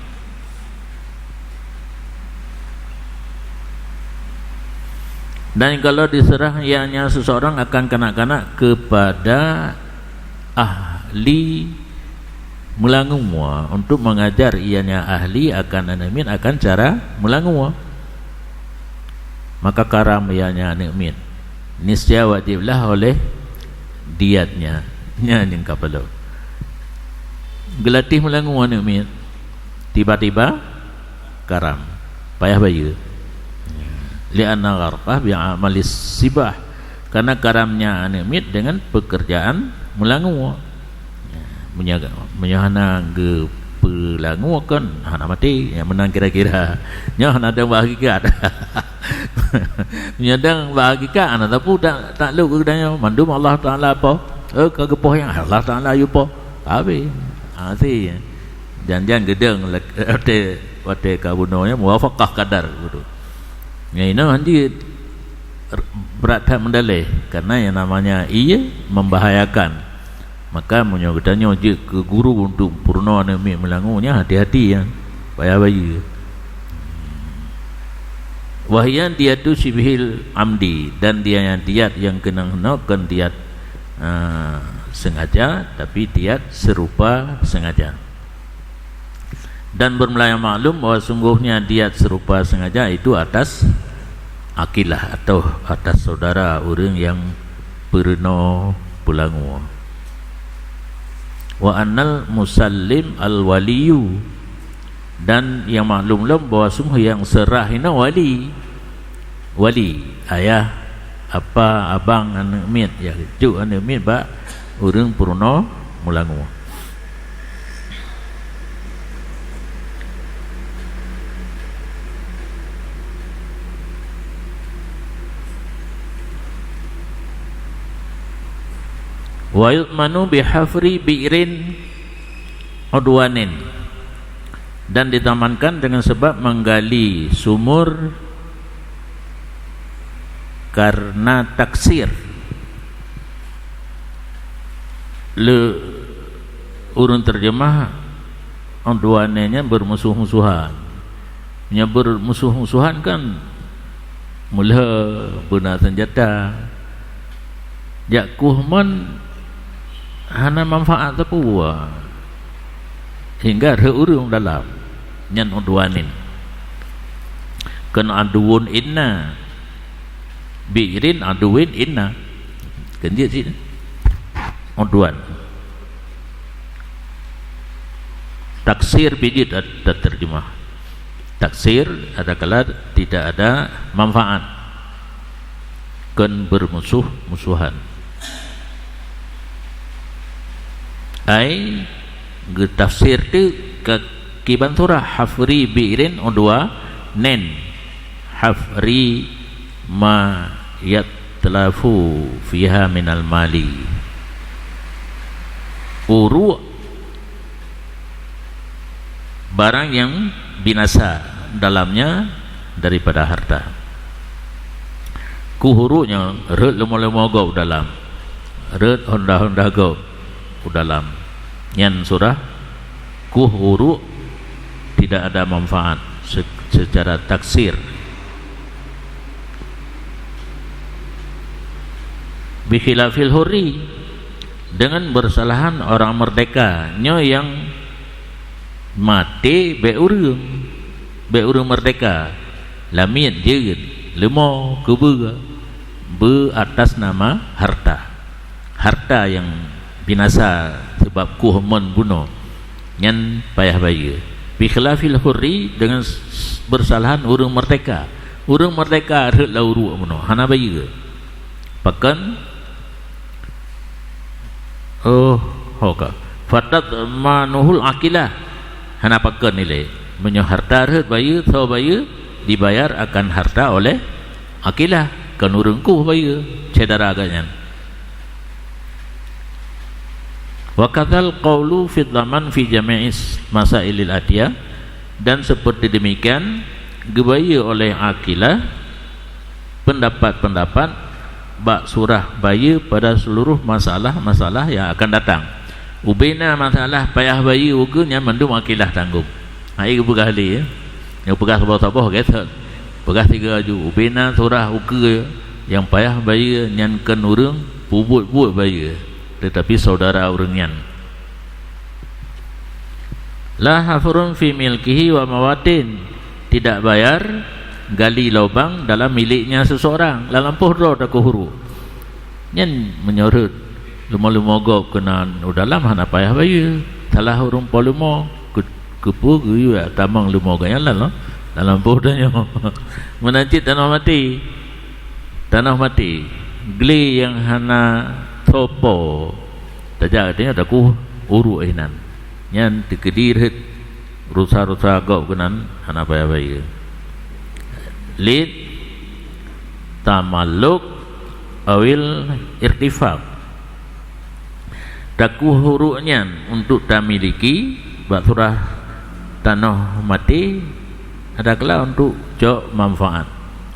Dan kalau diserah ianya seseorang akan kanak-kanak kepada ahli meulangue, untuk mengajar ianya ahli akan aneuëk miet akan cara meulangue, maka karam ianya aneuëk miet. Niscaya wajiblah oleh diatnya. Nyan nyang ka peureulée. Geulatih meulangue aneuëk miet, tiba-tiba karam, payah bayeue. Li'anna gharqah bi amalis sibah, karena karamnya aneuëk miet dengan pekerjaan meulangue. Meunyoe, meunyoe hana geupeulangue kan hana maté, nyang meunan kira-kira. Nyoe hana dong bak hakikat. Meunyoe dong bak hakikat, hana teupeu tak, taklok keu geutanyoe. Mandum Allah Taala po. Eh, ka geupoh nyang Allah Taala yue poh. Habéh. Ha, si. Jan-jan geudong lé-, watée, watée ka bunoe nyan muwafaqah qadar gitu. Nyan inoe hanjeuet brat that meudaleh, karena yang namanya ié membahayakan. Maka meunyoe geutanyoe jeuet keu guru untuk peurunoe aneuëk miet meulangue nyan, hati-hati nyan, payah bayeue. Wa hiya diyatu syibhil amdi, dan dia nyang diat nyang keunong hinoe kon diat, ah, sengaja, tapi diat serupa sengaja. Dan bermula nyang maklum bahwa sungguhnya diat serupa sengaja itu atas akilah atau atas saudara ureuëng nyang peurunoe peulangue. Wa annal musallim al waliyu, dan nyang maklum lom bahwa sungguh nyang serah inoe wali. Wali, ayah, apa, abang aneuëk miet, ya, jok aneuëk miet bak ureuëng peurunoe meulangue. Wa yu'manu bihafri bi'rin udwanin, dan ditamankan dengan sebab menggali sumur karena taksir. Le ureuëng terjemah, udwanin nyan bermusuh-musuhan. Nyan bermusuh-musuhan kan meulhö, beuna senjata. Jak kueh mon hana manfaat sapeue. Hingga rhöt ureuëng dalam. Nyan udwanin. Kon aduwun inna. Bi'rin aduwin inna. Kon jeuet cit. Udwan. Taksir bijit terjemah. Taksir adakala tidak ada manfaat. Kon bermusuh-musuhan. Ai geutafsir teuk ka kiban surah, hafri bi'rin udwa nen, hafri ma yatlafu fiha minal mali. Uruk barang yang binasa dalamnya daripada harta. Kuh uruk nyoe rhot leumo-leumo gob u dalam, rhot honda-honda gob u dalam. Nyan surah kuh uruk tidak ada manfaat se-, secara taksir. Bikhilafil hurri, dengan bersalahan orang merdeka, nyoe nyang maté bék ureuëng, bék ureuëng merdeka, lamiet jeuet, leumo, keubeue, beu atas nama harta. Harta nyang binasa sabab kuh mon bunoe, nyan payah bayeue. Bikhilafil hurri, dengan s-, s-, bersalahan ureuëng merdeka. Ureuëng merdeka rhot lam uruk bunoe, hana bayeue. Pakon? Oh, ho ka. Fatatmanuhul aqilah. Hana pakon ilée. Meunyoe harta rhot bayeue, soe bayeue, dibayar akan harta oleh aqilah, kon ureuëng kuh bayeue, syedara geuh nyan. Wa kadzal qaulu fi dhaman fi jami'is masailil atiyah, dan seperti demikian geubayeue oleh aqilah pendapat-pendapat bak surah bayeue pada seluruh masalah-masalah yang akan datang. Ubena masalah payah bayeue ukeue nyan mandum aqilah tanggong. Hai geupeugah lé, ya. Nyang peugah saboh-saboh, gét that. Peugah sigoe laju, ubena surah ukeue nyang payah bayeue nyan kon ureuëng peubuet-buet bayeue, tetapi saudara ureuëng nyan. La hafrun fi milkihi wa mawatin, tidak bayar gali lubang dalam miliknya seseorang. Lam lampôh droe takuh uruk. Nyan meunyoe rhot leumo-leumo gob keunan u dalam hana payah bayeue. Salah ureuëng po leumo, keu-, keupeue geuyue tamong leumo geuh nyan lom, lam lampôh tanyoe. Meunan cit tanoh maté. Tanoh maté, glé nyang hana soe po, tajak geutanyoe takuh uruk inan. Nyan teukeudi rhot rusa-rusa gob keunan hana payah bayeue. Lit tamalluk awil irtifaq. Takuh uruk nyan untuk tamiliki bak surah tanoh maté, adakala untuk cok manfaat.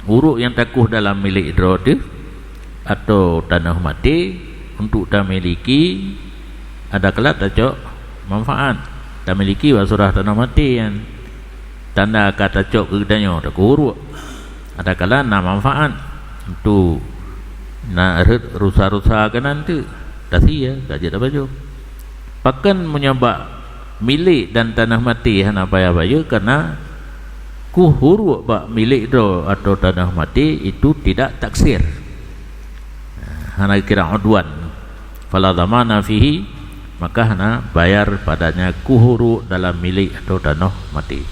Uruk nyang takuh dalam milék droe teuh atau tanoh maté untuk tamiliki, adakala tacok manfaat. Tamiliki bak surah tanoh maté nyan. Tanda ka tacok keu geutanyoe, takuh uruk. Adakala na manfaat untuk na rhot rusa-rusa keunan teuk, tasie, ka jeuet tapajoh. Pakon meunyoe bak milék dan tanoh maté hana payah bayeue, karena kuh uruk bak milék droe atau tanoh maté itu tidak taksir. Hana kira udwan. Fala dhamana fihi, maka hana bayar padanya kuh uruk dalam milék atau tanoh maté.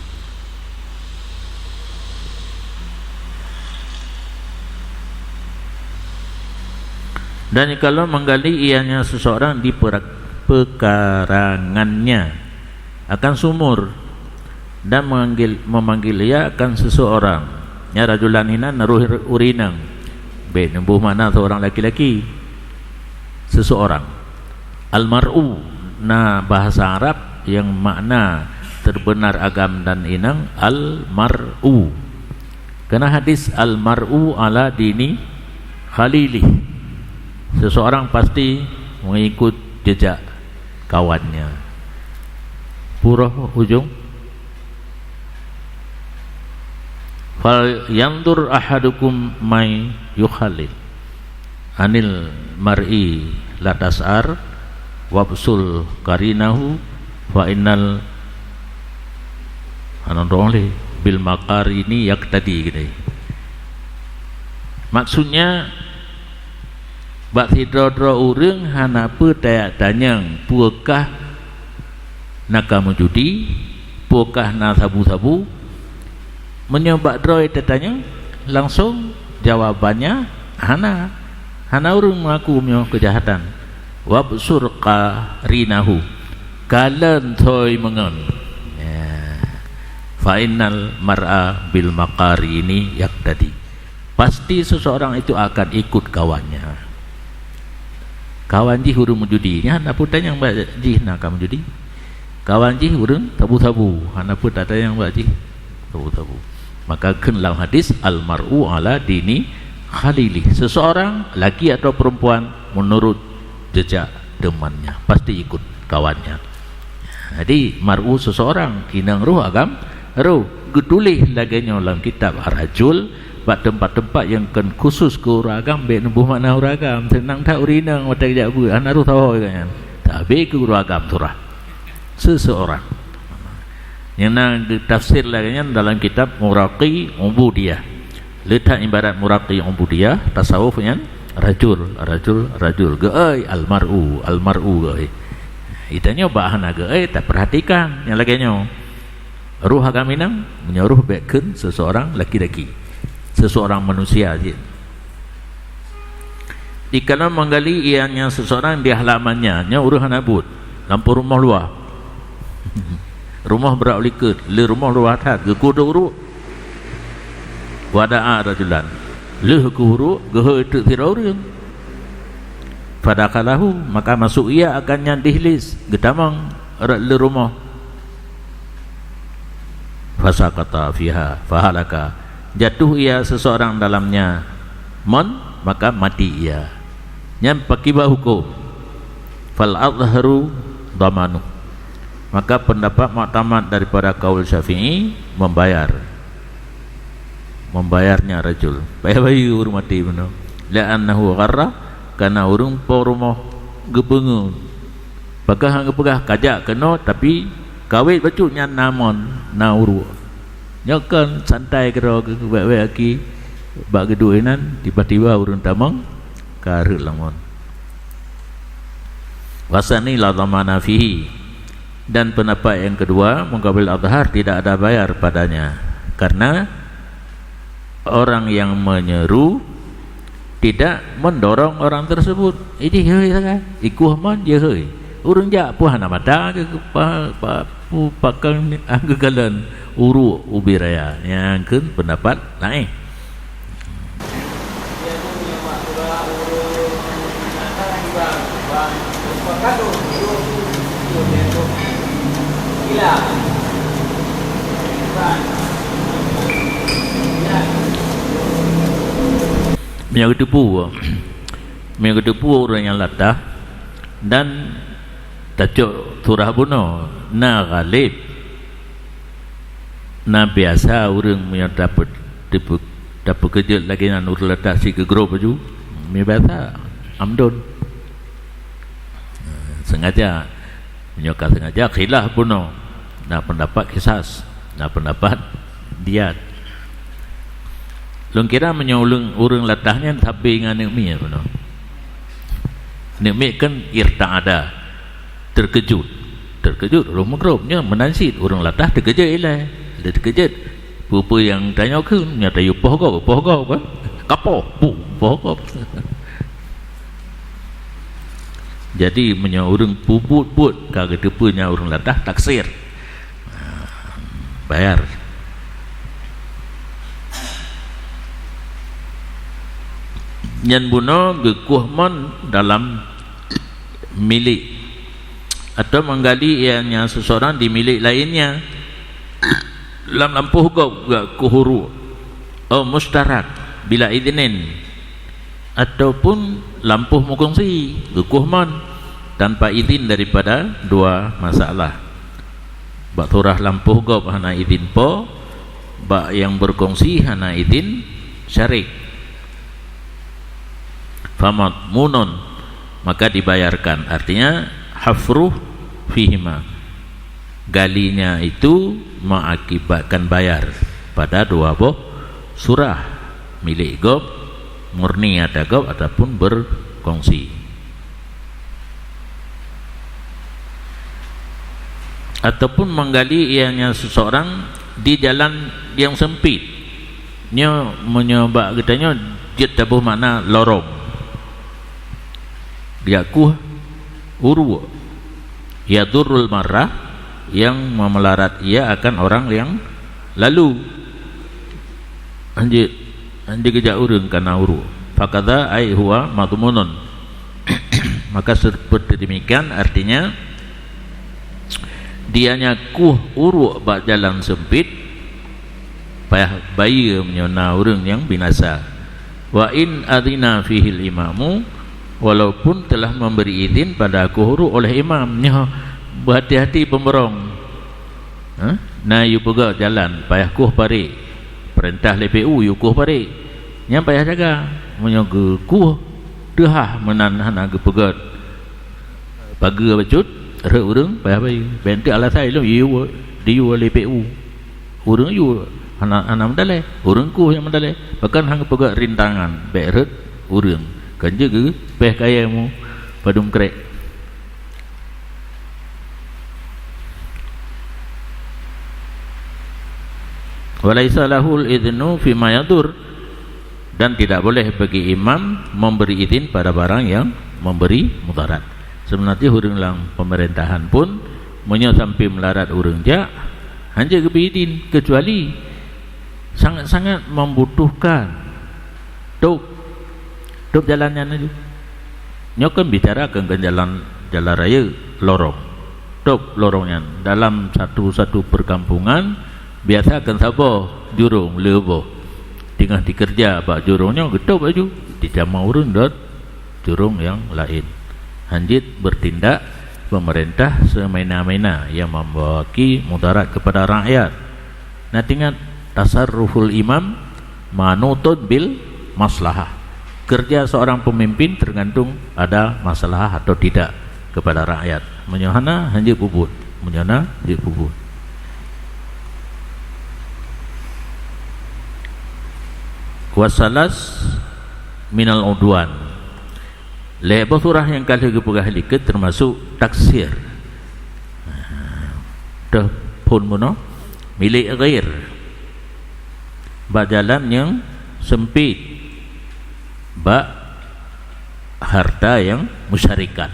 Dan jikalau menggali ianya seseorang di perak-, pekarangannya akan sumur, dan memanggil, memanggil ia akan seseorang. Nyan rajulan hinan naruh ureuëng inong. Bék neuboh makna seorang laki-laki. Seseorang. Al-mar'u na bahasa Arab yang makna terbenar agam dan inong, al-mar'u. Keunan hadis, "Al-mar'u ala dini khalilih." Seseorang pasti mengikut jejak kawannya. Pura ujong. "Fal yandur ahadukum may yukhalil. Anil mar'i la tas'al, wabsul qarinahu, fa innal," hana dong lé, "bil maqarini yaqtadi," gitu. Maksudnya, bak sidroe-droe ureuëng hana peue tajak tanyong, peue kah na kameujudi, peue kah na sabu-sabu. Meunyoe bak droe tatanyong, langsong jawabannya hana. Hana ureuëng mengaku meunyoe keujahatan. Wabsur qarinahu, kalon thoi meungon. Ya. Fa innal mar'a bil maqarini yaqtadi. Pasti seseorang itu akan ikut kawannya. Kawan jih ureuëng meujudi, nyan hana peue tanyong bak jih na ka meujudi. Kawan jih ureuëng sabu-sabu, hana peue tatanyong bak jih sabu-sabu. Maka kheun lam hadis, "Al mar'u ala dini khalilih." Seseorang, laki atau perempuan, menurut jejak temannya, pasti ikut kawannya. Jadi, mar'u seseorang, inong roh agam roh. Geutuléh lagée nyoe lam kitab Ar-Rajul, bak teumpat-teumpat nyang kon khusus keu ureuëng agam, bék neuboh makna ureuëng agam. Seunang that ureuëng inong watée geujak beuet, hana roh saho nyan. Tapi keu ureuëng agam surah. Seseorang. Nyang na geutafsir lagée nyan dalam kitab Muraqi Ubudiyah. Le that ibarat muraqi ubudiyah, tasawuf nyan rajul, rajul, rajul. Geuéh almar'u, almar'u geuéh. Geutanyoe bak hana geuéh, tapeurhatikan nyang lagée nyoe. Roh agam inong, meunyoe roh bék kheun seseorang laki-laki, seseorang manusia cit. Dikala menggali ianya seseorang di halamannya, nyoe ureuëng hana buet, lampôh rumoh luwa. Rumoh brat likot, le rumoh luwa that, geukudok uruek. Wada'a rajulan, lheueh keu uruek, geuhôi teuk sidroe ureuëng. Fadakhalahu, maka masuk ia akan nyan di hlis, geutamong rot le rumoh. Fasaqata fiha, fahalaka, jatuh ia seseorang dalamnya, mon, maka mati ia. Nyan pakiban huköm. Fal azharu dhamanu. Maka pendapat muktamad daripada kaul Syafi'i membayar. Membayarnya rajul. Payah bayeue ureuëng maté bunoe. Li'annahu gharra, karena ureuëng po rumoh geupeungeut. Pakon han geupeugah kajak keunoe, tapi kawét bacut nyan na mon, na uruek. Nyoe kon santai keudroe keu bèk-bèk aki bak geuduek inan, tiba-tiba ureuëng tamong ka rhot lam mon. Wasani la dhamana fihi. Dan pendapat yang kedua, muqabil azhar tidak ada bayar padanya. Karena orang yang menyeru tidak mendorong orang tersebut. Idéh hôi sagai. Ikueh mon jeuhôi. Ureuëng jak pun hana mata keu pa, pa, pu, pakon geukalon uruek ubé raya. Nyang kheun pendapat laén. Meunyoe geuteupeue, meunyoe geuteupeue ureuëng nyang latah dan tacok surah bunoe, na ghaleb, na biasa ureuëng meunyoe tapeu-, tapeu-, tapeukeujot lagée nyan ureuëng latah sit geugrob laju, meunyoe biasa amdon. Sengaja. Meunyoe ka sengaja, khilaf bunoe. Na pendapat kisas, na pendapat diat. Lôn kira meunyoe ureuëng, ureuëng latah nyan sabe ngon aneuk miet bunoe. Aneuk miet kan irta'ada, terkejut. Terkejut, roh meugrob. Nyoe meunan cit ureuëng latah teukeujot ilée. Lé teukeujot. Peue-peue nyang tanyoe kheun, nyang tayue poh gob, poh gob, kan? Kapoh, bum, poh gob. Jadi, meunyoe ureuëng peubuet-buet ka geuteupeue nyan ureuëng latah, taksir. Ha, bayar. Nyan bunoe geukueh mon dalam milék, atau menggali ianya seseorang di milék lainnya. Lam lampôh gob geukueh uruek, au mustarak bila idhnin, ataupun lampôh meukongsi geukueh mon tanpa idhin daripada dua masalah. Bak surah lampôh gob hana idhin po, bak nyang beukongsi hana idhin syarik. Famadhmunun, maka dibayarkan, artinya hafruh fihima. Galinya itu mengakibatkan bayar pada dua boh surah, milék gob, murni ata gob ataupun beukongsi. Ataupun menggali ianya seseorang di jalan yang sempit. Nyoe meunyoe bak geutanyoe jeuet taboh makna lorong. Geujak kueh uruk, yadurrul marrah, yang memelarat ia akan orang yang lalu. Hanjeuet, hanjeuet geujak ureuëng kana uruk. Fakadza ai huwa madhmunun. Maka seperti demikian, artinya, dianya kueh uruk bak jalan sempit, payah bayeue meunyoe na ureuëng nyang binasa. Wa in adzina fihil imamu, walaupun telah memberi izin pada kueh uruk oleh imam. Nyoe, beuhati-hati peumeurong. Ha? Na yue peugah jalan, payah kueh parék. Peurintah lé P U yue kueh parék. Nyan payah jaga. Meunyoe geukueh teuhah meunan hana geupeugét pageue bacut, rhot ureuëng payah bayeue. Bék teuk alasan ilôn yue, diyue lé P U. Ureuëng yue hana, hana meudalée. Ureuëng kueh nyang meudalée. Bahkan hana geupeugét rintangan, bék rhot ureuëng. Kan jeuet geupéh kayée mu padum krék. Walaisa lahul idznu fima yadur, dan tidak boleh bagi imam memberi izin pada barang yang memberi mudarat. Seubeuna jih ureuëng lam pemerintahan pun, meunyoe sampai meularat ureuëng jak, hanjeuet geubri idin, kecuali sangat-sangat membutuhkan. Tôb, tôb jalan nyan laju. Nyoe kan bicara keu, keu jalan, jalan raya lorong. Tôb lorong nyan dalam satu-satu perkampungan biasa kan saboh jurong, lheueh boh. Teungoh dikeureuja bak jurong nyoe geutôb laju, ditamong ureuëng dot jurong nyang laén. Hanjeuet bertindak pemerintah semena-mena yang membawa mudarat kepada rakyat. Nah, ingat, tasarruful imam manutun bil maslahah. Kerja seorang pemimpin tergantung ada maslahah atau tidak kepada rakyat. Meunyoe hana, hanjeuet peubuet. Meunyoe na, jeuet peubuet. Wasalas minal udwan. Lhée boh surah nyang ka lheueh geupeugah likot termasuk taksir. Teuh phon bunoe, milék ghair. Bak jalan nyang sempit. Bak harta nyang musyarikat.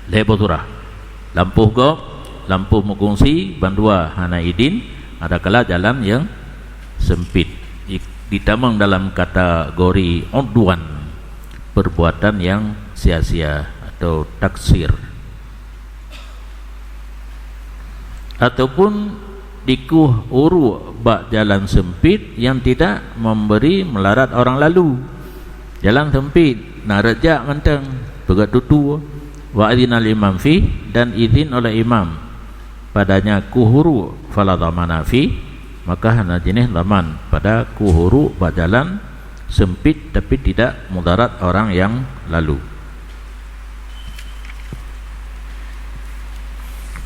Lhée boh surah. Lampôh gob, lampôh meukungsi, bandua hana idin, adakala jalan nyang sempit. I-, ditamong dalam kategori udwan, perbuatan yang sia-sia atau taksir. Ataupun dikueh uruk bak jalan sempit yang tidak memberi melarat orang lalu. Jalan sempit, na rot jak mantong, peugah tutue. Wa adzinal imam fih, dan izin oleh imam padanya kueh uruk, fala dhamana fih, maka hana jinéh dhaman pada kueh uruk bak jalan sempit tapi tidak mudarat orang yang lalu.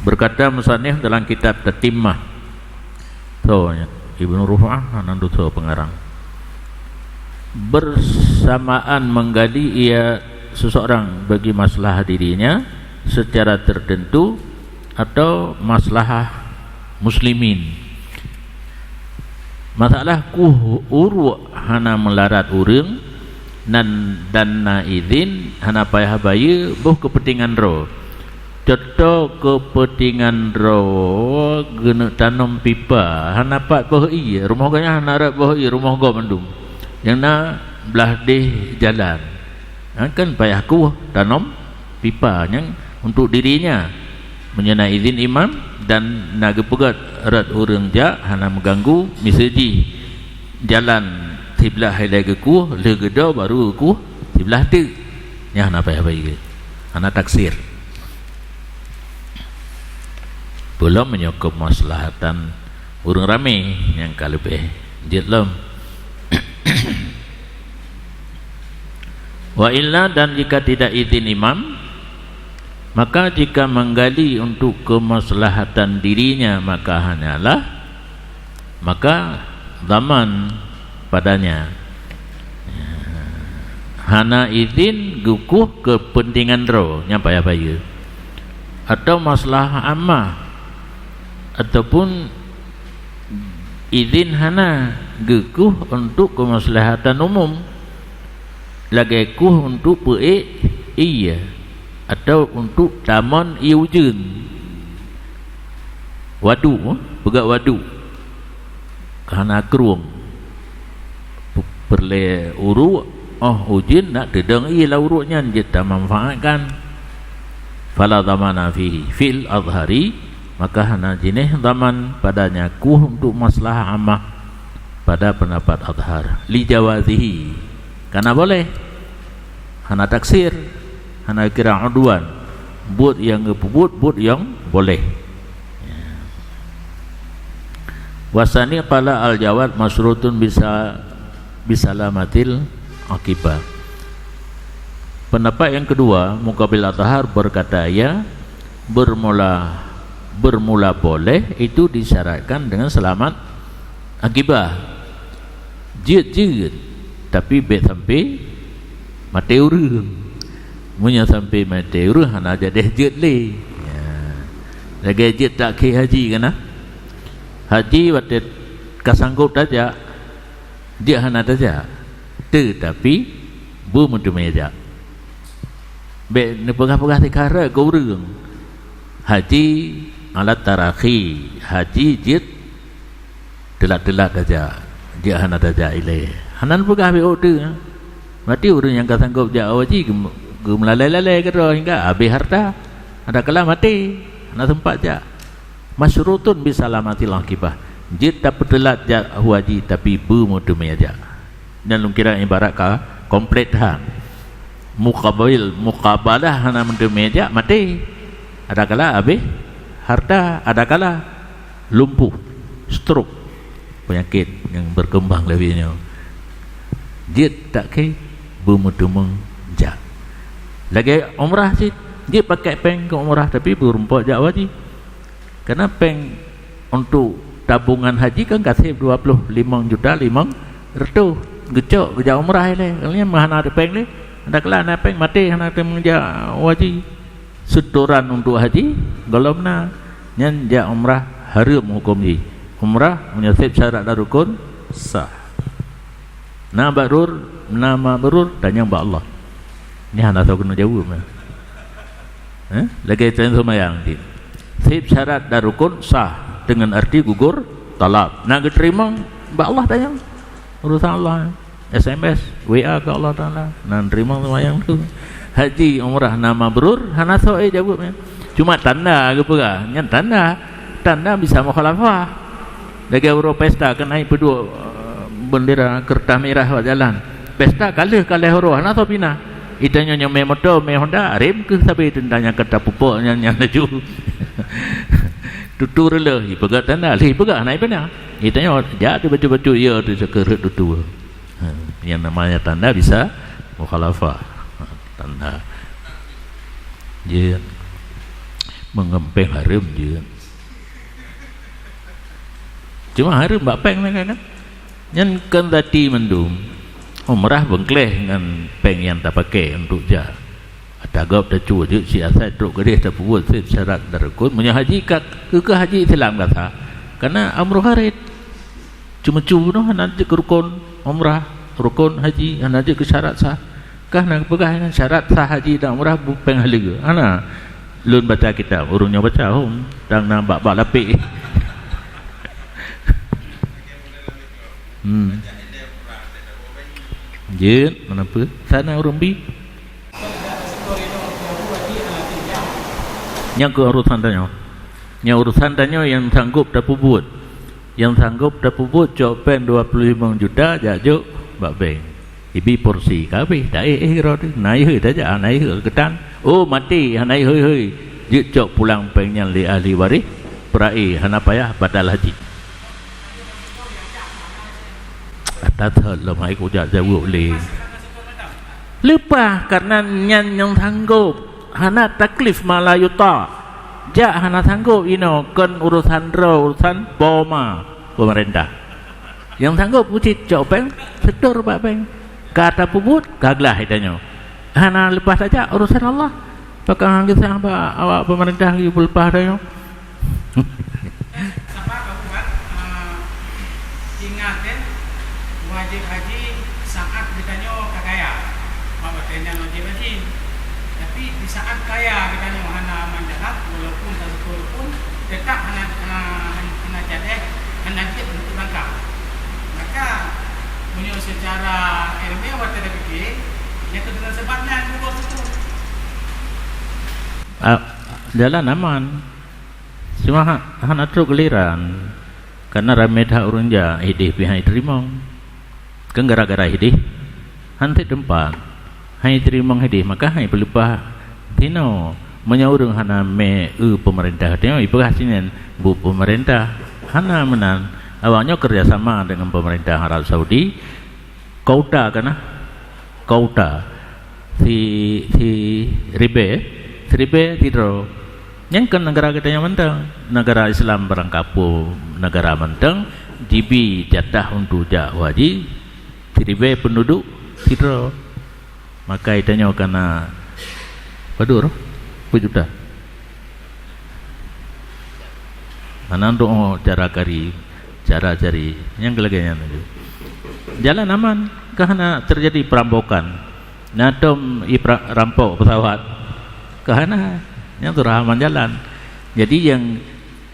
Berkata musannif dalam kitab Tatimmah, so, Ibnu Rufa'ah, hana dusoe pengarang. Bersamaan menggali ia seseorang bagi masalah dirinya secara tertentu atau masalah muslimin. Masalah kueh uruk hana meularat ureuëng nan dan na idhin, hana payah bayeue, boh keupeuntengan droe. Contoh keupeuntengan droe geuneuk tanom pipa, hana pat boh ié, rumoh gobnyan hana rot boh ié, rumoh gob mandum. Nyang na blaih deh jalan. Nyan kan payah kueh tanom pipa nyang untuk dirinya. Meunyoe na idhin imam dan na geupeugét rot ureuëng jak hana meuganggu, miseue jih jalan siblah ilée geukueh, lheueh geudoe baru geukueh siblah teuk. Nyan hana payah bayeue. Hana taksir. Peulom meunyoe keumaslahatan ureuëng ramé nyang ka leubeh jeuet lom. Wa illa, dan jika tidak idhin imam, maka jika menggali untuk kemaslahatan dirinya, maka hanyalah, maka dhaman padanya. Hana idhin geukueh keupeuntengan droe, nyan payah bayeue. Atau maslahah ammah, ataupun idhin hana geukueh untuk keumaslahatan umum, lagée kueh untuk peuék ié. Atau untuk tamon ié ujeuen. Wadu, peugah wadu. Hana krueng. Pe-, peureulée uruek, óh ujeuen nak teudong ié lam uruek nyan jeuet tamanfaatkan. Fala dhamana fihi fil adhhari, maka hana jinéh dhaman padanya kuh untuk maslahah amah pada peundapat adhhar. Li jawazihi, kana boleh. Hana taksir, hana kira udwan. Buet nyang geupeubuet, buet nyang boleh. Wasani qala al-jawaz masyrutun bisa, bisalamatil aqibah. Pendapat yang kedua, Muqabil Athhar berkata, ya, bermula, bermula boleh itu disyaratkan dengan selamat akibah. Jeuet-jeuet, tapi bék sampai maté ureuëng. Meunyoe sampai maté ureuëng, hana jadeh jeuet lé. Ya. Lagée jeuet takhé haji kana. Haji watée ka sanggob tajak, jeuet hana tajak. Teutapi beumeuteumé jak. Bék neupeugah-peugah sikara keu ureuëng. Haji alat tarakhi, haji jeuet teulat-teulat tajak, jeuet hana tajak ilée. Hana neupeugah bék ôk teuk. Berarti ureuëng nyang ka sanggob jak haji geu-, geumeulalée-lalée keudroe hingga habéh hareuta. Adakala maté, hana seumpat jak. Masyrutun bisalamatil aqibah. Jeuet tapeuteulat jak haji tapi beumeuteumé jak. Nyan lôn kira ibarat ka komplit that. Muqabil, muqabalah hana meuteumé jak, maté. Adakala habéh hareuta, adakala lumpuh, stroke, penyakit nyang berkembang lagée nyoe. Jeuet takhé beumeuteumé jak. Lagée umrah cit, jeuet pakai péng keu umrah tapi beureumpok jak haji. Karena péng untuk tabungan haji kan gaseb dua puluh limong juta limong reutôh, geucok geujak umrah ilée. Kalau nyan meuhana ada péng lé, adakala na péng maté hana teumeung jak haji. Setoran untuk haji gohlom na, nyan jak umrah hareuem huköm jih. Umrah meunyoe seb syarat dan rukun sah. Na mabrur, na mabrur, tanyong bak Allah. Nyan hana soe keuneuk jaweueb. Eh? Lagée tanyong seumayang cit. Seb syarat dan rukun sah, deungon arti gugur talab. Na geuteurimong bak Allah tanyong. Urusan Allah. S M S, W A keu Allah Taala. Na teurimong seumayang tu. Haji, umrah na mabrur, hana soe jaweueb nyan. Cuma tanda geupeugah, nyan tanda. Tanda bisa mukhalafah. Lagée uroe pesta keunaik peuduek, eh, bendera kertas merah bak jalan. Pesta ka lheueh, ka lheueh uroe, hana soe pinah. Itanyoe nyang mé moto, mé Honda, rem kheueh sabe teuntang nyang ka tapupok nyan, nyan laju. Tutu reuloh, ipeugah tanda, lheueh ipeugah hana ipinah. Itanyoe jak teuh bacut-bacut, ya teuh seukeureut tutu. Ha, nyang namanya tanda bisa mukhalafah. Ha, tanda. Jeuet. Meungon péng hareuem jeuet. Cuma hareuem bak péng nyan kan? Nyan kon zati mandum. Umrah beungkléh ngon péng nyang tapaké untuk jak. Ata gob tacue jeuet siasat trok keudeh tapeubuet seb syarat dan rukun. Meunyoe haji ka, keu, keu haji Islam ka sah. Karena amru kharit. Ceumeucue bunoe hana jeuet keu rukun umrah, rukun haji, hana jeuet keu syarat sah. Kah na geupeugah nyan syarat sah haji dan umrah bu-, péng haleue. Hana. Lôn baca kitab, ureuëng nyoe baca, hom, dang na bak-bak lapék. Hmm. Jeuet, meunan peue? Sana ureuëng bi. Nyang keu urusan tanyoe. Nyang urusan tanyoe nyang sanggob tapeubuet. Nyang sanggob tapeubuet cok péng dua puluh limong juta jak jok bak bank. Ibi porsi ka habéh, taéh-éh keudroe teuh. Na iheuet tajak, na iheuet keutan. Oh, maté, hana iheuet-heuet. Jeuet cok pulang péng nyan lé ahli waréh, peuraéh, hana payah batal haji. Ata thot lom hai kujak jaweueb lé. Leupah, karena nyan nyang sanggob, hana taklif ma la yuta. Jak hana sanggob inoe, kon urusan droe, urusan poma peumeurintah. Nyang sanggob meucit cok péng, setor bak péng. Ka tapeubuet, ka glah itanyoe. Hana leupah tajak urusan Allah. Pakon han geusah bak awak peumeurintah lagi beuleupah tanyoe. Sabab aku kan, ah, ingat kan, wajib haji saat geutanyoe ka kaya. Mak batée nyan wajib haji. Tapi di Saat kaya geutanyoe hana aman jalan, walaupun tasyukur pun, tetap hana, hana, hana jadeh, hana jeuet untuk langkah. Maka, meunyoe secara ilmiah watée tapike, nyang keuh deungon sebab nyan cuba syukur. Ah, jalan aman. Cuma ha-, hana trok giliran. Karena ramé that ureuëng jak, hideh pih hana teurimong. Kan gara-gara hideh, han teumpat. Hana teurimong hideh, maka hana peuleumpah tinoe. Meunyoe ureuëng hana mé eu peumeurintah tinoe, ipeugah sinan buet peumeurintah. Hana meunan. Awaknyoe kerjasama dengan peumeurintah Arab Saudi. Kota kana, kota si, si ribée, si ribée sidroe. Nyan kan negara geutanyoe mantong, negara Islam barangkapeue negara mantong, jibi jatah untuk jak haji si ribée penduduk sidroe. Maka geutanyoe kana padum, peuet juta. Hana untuk cara kari, cara cari nyang lagée nyan laju. Jalan aman, ka hana terjadi perampokan. Na tom ipra-, rampok pesawat, ka hana. Nyang tu aman jalan. Jadi nyang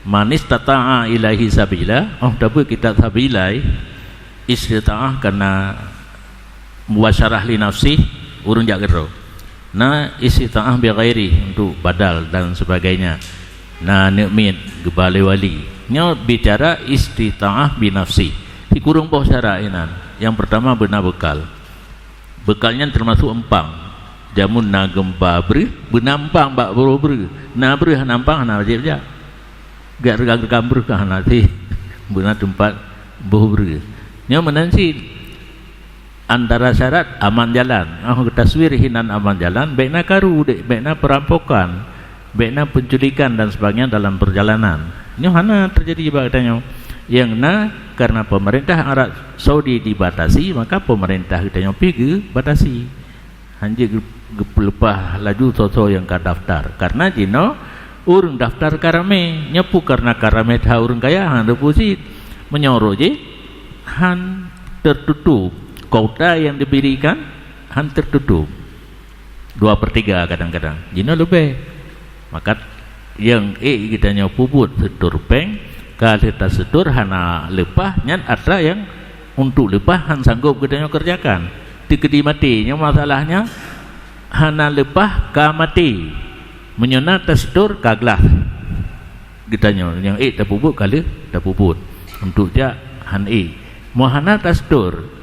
man istata'a ilaihi sabila, oh tapi kita sabilai istita'ah karena mubasyarah li nafsih, ureuëng jak keudroe. Na istita'ah bi ghairi untuk badal dan sebagainya. Na aneuk miet geuba lé wali. Nyoe bicara istita'ah bi nafsih. Sikureueng boh syarat inan. Yang pertama beuna bekal. Bekal nyan termasuk empang. Jameun na geumpa breuh, beuna empang bak boh breuh. Na breuh hana empang hana wajéb jak. Gak reugam-reugam breuh ka hana sih. Beuna teumpat boh breuh. Nyoe meunan cit. Antara syarat aman jalan. Oh, taswir hinan aman jalan, bék na karu dek, bék na perampokan, bék na penculikan dan sebagainya dalam perjalanan. Nyoe hana terjadi bak geutanyoe. Nyang na karena pemerintah Arab Saudi dibatasi, maka pemerintah geutanyoe pih geubatasi. Hanjeuet geu-, geupeuleupah laju soe-soe nyang ka daftar. Karena jinoe ureuëng daftar ka ramé. Nyoe peue karena ka ramé that ureuëng kaya, hana teupeu cit. Meunyoe roh jih, han tertutup. Kuota yang diberikan han tertutup. Dua per tiga kadang-kadang. Jinoe leubeh. Maka nyang ék geutanyoe peubuet seutor péng, ka lheueh taseutor hana leupah, nyan atra nyang untuk leupah han sanggob geutanyoe keureujakan. Teukeudi maté, nyoe masalahnya hana leupah ka maté. Meunyoe na taseutor ka glah. Geutanyoe nyang ék tapeubuet ka lheueh tapeubuet. Untuk jak han ék. Meu hana taseutor,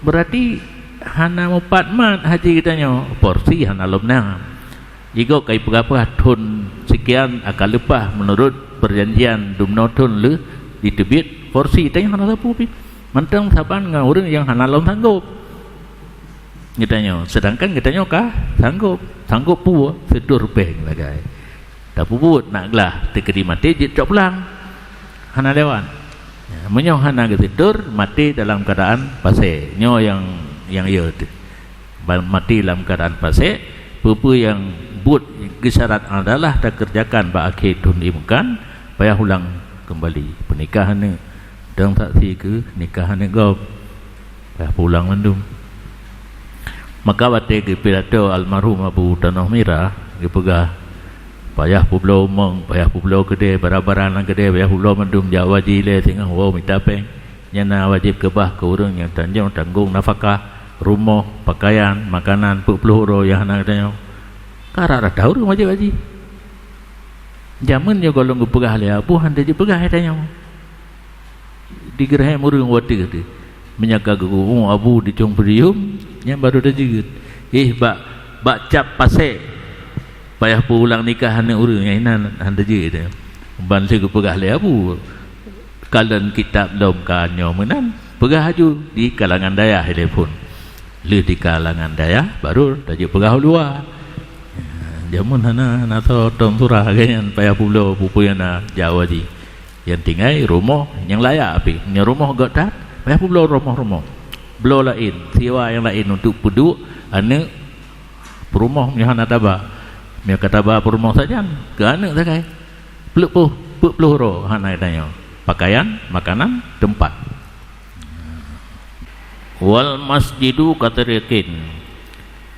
berarti hana mupat mat haji geutanyoe, porsi hana lom na. Jigob ka ipeugah-peugah thon sekian akan leupah meunurot peujanjian dumnoe thon lheueh jiteubiet, porsi tanyoe hana sapeue pih. Mantong saban ngon ureuëng nyang hana lom sanggob. Geutanyoe, sedangkan geutanyoe ka sanggob. Sanggob peue? Seutor péng sagai. Tapeubuet nak glah, teukeudi maté jeuet cok pulang. Hana lewat. Ya, meunyoe hana geuseutor, maté dalam keuadaan pasék. Nyoe nyang, nyang yo teuh. Ba-, maté dalam keuadaan pasék, peue-peue nyang buet geusyarat adalah takeureujakan bak akhé thon imeukan, payah ulang keumbali. Peunikah aneuk, dong saksi keu nikah aneuk gob. Payah pulang mandum. Maka watée geupidato almarhum Abu Tanoh Mirah, geupeugah, "Payah peubloe umong, payah peubloe keudée, barang-barang nyang keudée, payah peubloe mandum, jak haji lé singoh woe mita péng. Nyan na wajéb keubah keu ureuëng nyang tanyoe tanggong nafakah, rumoh, pakaian, makanan, peuet ploh uroe nyang hana geutanyoe." Ka rata-rata ureuëng wajéb haji. Jameun nyoe goh lom geupeugah lé Abu, han teujeuet peugah lé tanyoe. Digeureuhem ureuëng watée teuh. Meunyoe ka geugu'ung Abu di cong podium, nyan barô teujeuet. Eh, bak, bak cap pasék, payah peuulang nikah aneuk ureuëng, nyan inan han teujeuet teuh. Ban lheueh geupeugah lé Abu, kalon kitab lom ka nyoe meunan, peugah aju di kalangan dayah ilée phon. Lheueh di kalangan dayah, barô tajeuet peugah u luwa. Jameun hana, hana soe tom surah lagée nyan, payah peubloe peue-peue nyang na jak haji. Nyang tinggai rumoh nyang layak pih. Nyoe rumoh göt that, payah peubloe rumoh-rumoh. Bloe laén, siwa nyang laén untuk peuduek aneuk peurumoh meunyoe hana taba. Meunyoe ka taba peurumoh sajan, keu aneuk sagai. Peuet ploh, peuet ploh uroe hana geutanyoe. Pakaian, makanan, teumpat. Wal masjidu katariqin.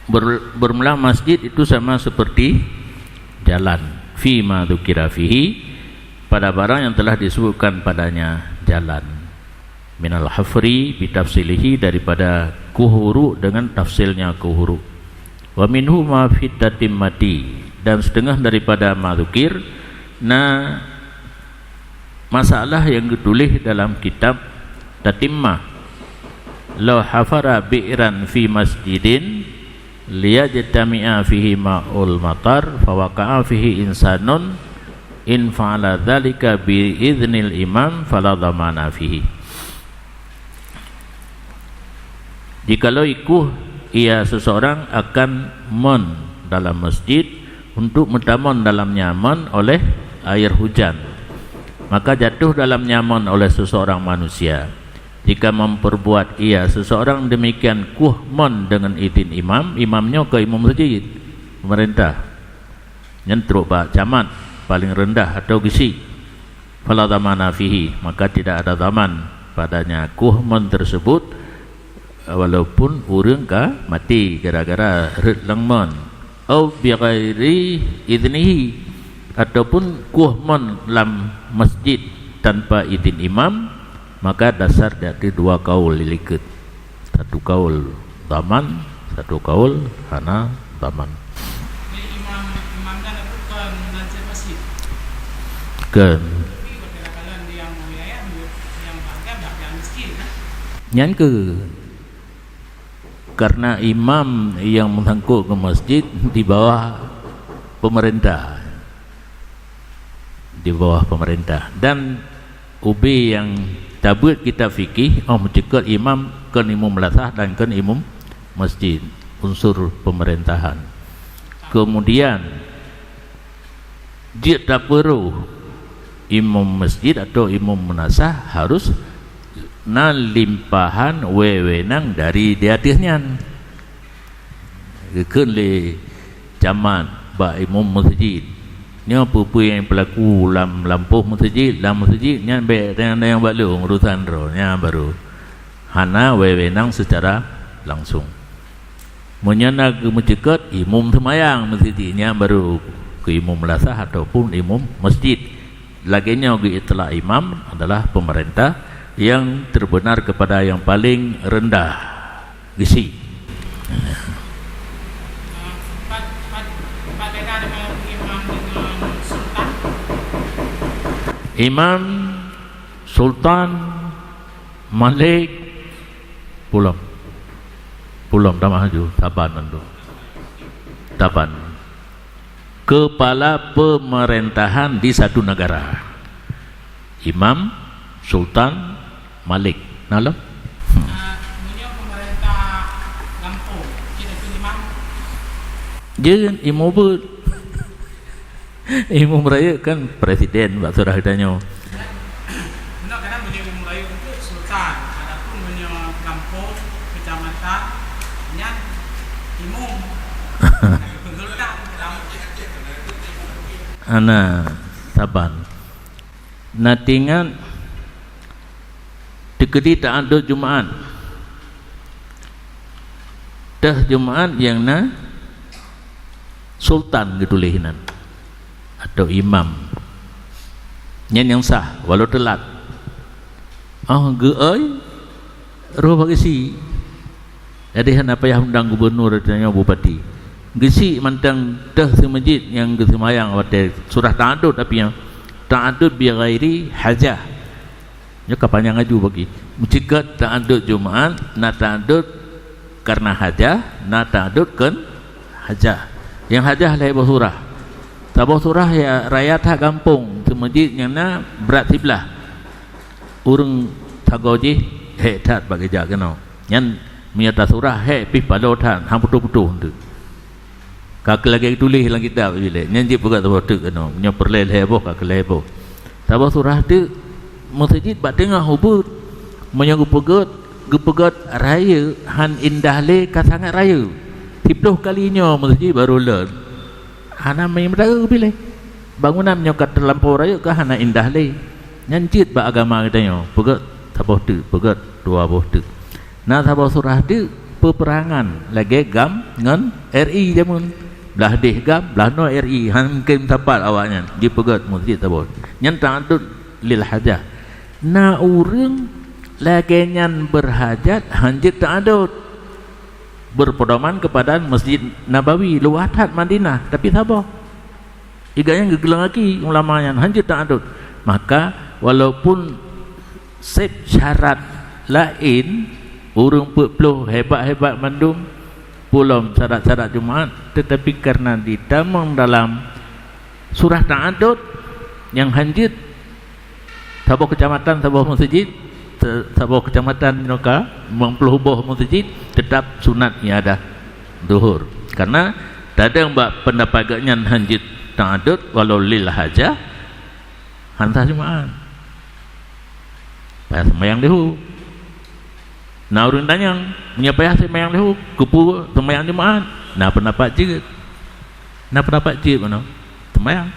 Ber-, bermula masjid itu sama seperti jalan. Fi ma dzukira fihi, pada barang yang telah disebutkan padanya jalan. Minal hafri bitafsilihi, daripada kuhuru dengan tafsilnya kuhuru. Wa minhu ma fit tatimmati, dan setengah daripada ma dzukir na masalah yang geutuléh dalam kitab Tatimmah. Lau hafara bi'ran fi masjidin liyajtami'a fihi ma'ul matar fawaqa'a fihi insanun, in fa'ala dzalika bi idznil imam fala dhamana fihi. Jikalau ikuh ia seseorang akan mon dalam masjid untuk meutamon dalamnya mon oleh air hujan, maka jatuh dalamnya mon oleh seseorang manusia. Jika memperbuat ia seseorang demikian kuh mon dengan izin imam, imam nyoe keu imum masjid, pemerintah, nyan trok bak camat paling rendah atau geusyik, fala dhamana fihi, maka tidak ada dhaman padanya kuh mon tersebut, walaupun ureuëng ka maté gara-gara rhët lam mon. Au bighairi idnihi, ataupun kuh mon lam masjid tanpa izin imam, maka dasar di ateueh dua kaul di likot. Satu kaul dhaman, satu kaul hana dhaman. Jadi imam, imam kan itu kan masjid. Kan. Tapi kadang-kadang dia yang, yang, yang bangga bak yang miskin, kan? Nyan ke? Karena imam yang meusangkot ngon masjid di bawah pemerintah. Di bawah pemerintah. Dan ubé nyang tabeuet kitab fikih, oh, meuceukeut imam keu imum meulasah dan keu imum masjid, unsur pemerintahan. Kemudian, jeuet tapeurôh imum masjid atau imum meulasah harus na limpahan wewenang dari di ateueh nyan. Geukheun lé camat bak imum masjid, nyoe peue-peue nyang peulaku lam lampôh masjid, lam masjid nyan bék tanyong-tanyong bak lôn, urusan droe nyan baru. Hana wewenang secara langsung. Meunyoe na geumeuceukeut, imum seumayang meuseujid nyan baru keu imum meulasah ataupun imum masjid. Lagée nyoe geuitlak imam adalah pemerintah yang terbenar kepada yang paling rendah geusyik. Imam, sultan, malik, Pulom. Pulom tamah laju, saban nyan tu. Saban. Kepala pemerintahan di satu negara. Imam, sultan, malik. Nah, lom. Hmm. Ah, meunyoe pemerintah gampông, cit itu imam? Jeuet, imum beuet. Imum rayeuk kan presiden bak surah geutanyoe. Meunoe kadang meunyoe imum rayeuk itu sultan, adapun meunyoe gampông, kecamatan, nyan imum. Sultan, kecamatan. Ana, saban. Na teuingat teukeudi ta'adud Jumaat. Teuh Jumaat nyang na sultan geutuléh nan, atau imam. Nyan nyang sah, walau teulat. Oh, geuôi, roh bak geusyik. Jadi hana payah undang gubernur tanyoe bupati. Geusyik mantong teuh seumeujid nyang geuseumayang watée surah ta'adud, tapi nyang ta'adud bi ghairi hajah. Nyoe ka panyang laju bagi. Meuceukeut ta'adud Jumaat, na ta'adud kareuna hajah, na ta'adud keu hajah. Nyang hajah lhée boh surah. Saboh surah ya raya that gampông, seumeujid nyang na brat siblah. Ureuëng sagoe jih hék that bak geujak keunoe. Nyan meunyoe tasurah hék pih paloe that, han putôh-putôh teuk. Ka lagée tuléh lam kitab ilée, nyan jeuet peugah saboh teuk keunoe. Meunyoe peureulée lhée boh, ka lhée boh. Saboh surah teuk, meuseujid bak teungoh ubit. Meunyoe geupeugét, geupeugét rayeuk, han indah lé, ka sangat rayeuk. Siploh kali nyoe meuseujid barô lon. Hana meuimeurayeuek piléh. Bangunan nyoe ka teulampau rayeuk ka hana indah lé. Nyan cit bak agama geutanyoe, peugét saboh teuk, peugét dua boh teuk. Na saboh surah teuk, peperangan lagée GAM ngon R I jameun. Blah deh GAM, blah noe R I, han mungken sapat awaknyan jipeugét meuseujid saboh. Nyan ta'adud lil hajah. Na ureuëng lagée nyan beurhajat han jeuet ta'adud. Berpedoman kepada Masjid Nabawi, luwah that Madinah, tapi saboh. Iga nyang geugleueng aki ulama nyan han jeuet ta'adud. Maka walaupun seb syarat laén, ureuëng peuet ploh hebat-hebat mandum, peulom syarat-syarat Jumaat, tetapi karena ditamong dalam surah ta'adud nyang han jeuet, saboh keucamatan saboh meuseujid, sa-, saboh keucamatan nyoe ka limong ploh boh meuseujid, teutap sunat iadah zuhur. Karena tadong bak pendapat geuhnyan han jeuet ta'adud walau lil hajah, han sah Jumaat. Payah seumayang leuhô. Na ureuëng tanyong, meunyoe payah seumayang leuhô, keupeue seumayang Jumaat? Na pendapat jeuet. Na pendapat jeuet meunoe. Seumayang.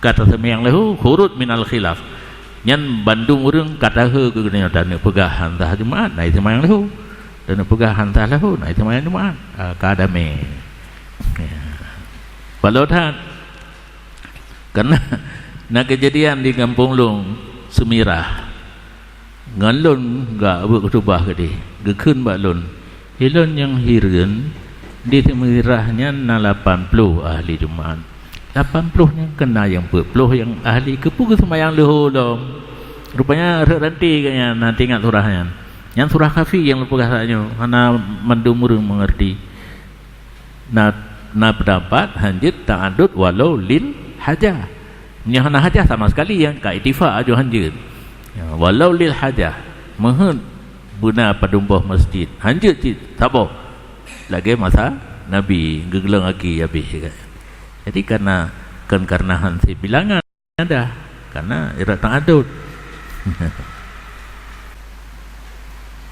Ka taseumayang leuhô, khurud minal khilaf. Nyan bandum ureuëng ka taheu keu geutanyoe, taneuk peugah han sah Jumaat, na seumayang leuhô. Taneuk peugah han sah leuhô, na seumayang Jumaat. Ah, ka damé. Ya. Balot that. Karena na keujadian di gampông lôn, Seumirah. Ngon lôn gak buet khutubah keudeh, geukheun bak lôn, "Ilôn nyang hireuen, di Seumirah nyan na lapan ploh ahli Jumaat. Lapan ploh nyan keunan nyang peuet ploh nyang ahli, keupeue geuseumayang leuhô lom?" Rupanya rhot ranté geuh nyan, na teuingat surah nyan. Nyan surah Kahfi nyang lôn peugah saat nyoe, hana mandum ureuëng meungerti. Na, na peundapat han jeuet ta'adud walau lil hajah. Meunyoe hana hajah sama sekali, nyang ka itifak ajoh han jeuet. Ya, walau lil hajah, meuheuet beuna padum boh meuseujid, han jeuet cit saboh. Lagée masa Nabi geugleueng aki habéh. Jadi, karena, kon karena han sibilangan. Ada, karena irat ta'adud.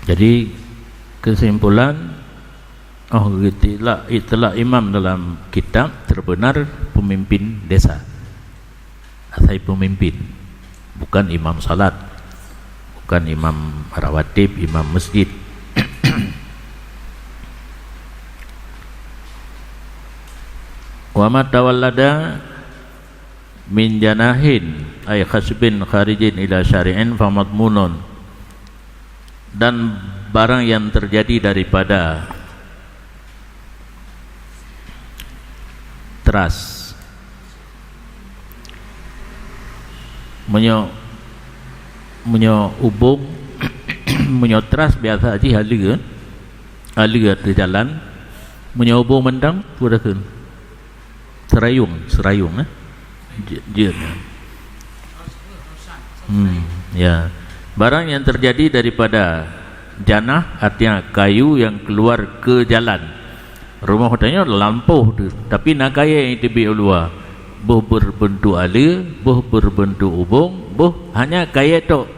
Jadi, kesimpulan, oh, itilak, itilak imam dalam kitab terbenar pemimpin desa. Asai pemimpin, bukan imam salat, bukan imam rawatib, imam masjid. Wa ma tawallada min janahin, ay khasbin kharijin ila syari'in, famadmunun. Dan barang yang terjadi daripada teras. Meunyoe, meunyoe ubong, meunyoe teras biasa jih aleue, aleue ateueh jalan. Meunyoe ubong mantong, peue takheun? Seurayong, seurayong, eh. Je-, je-, hmm, ya. Barang yang terjadi daripada janah, artinya kayu yang keluar ke jalan. Rumoh tanyoe lampôh tu, tapi na kayée nyang teubiet u luwa. Boh beureubeuntuk aleue, boh beureubeuntuk ubong, boh hanya kayée tok.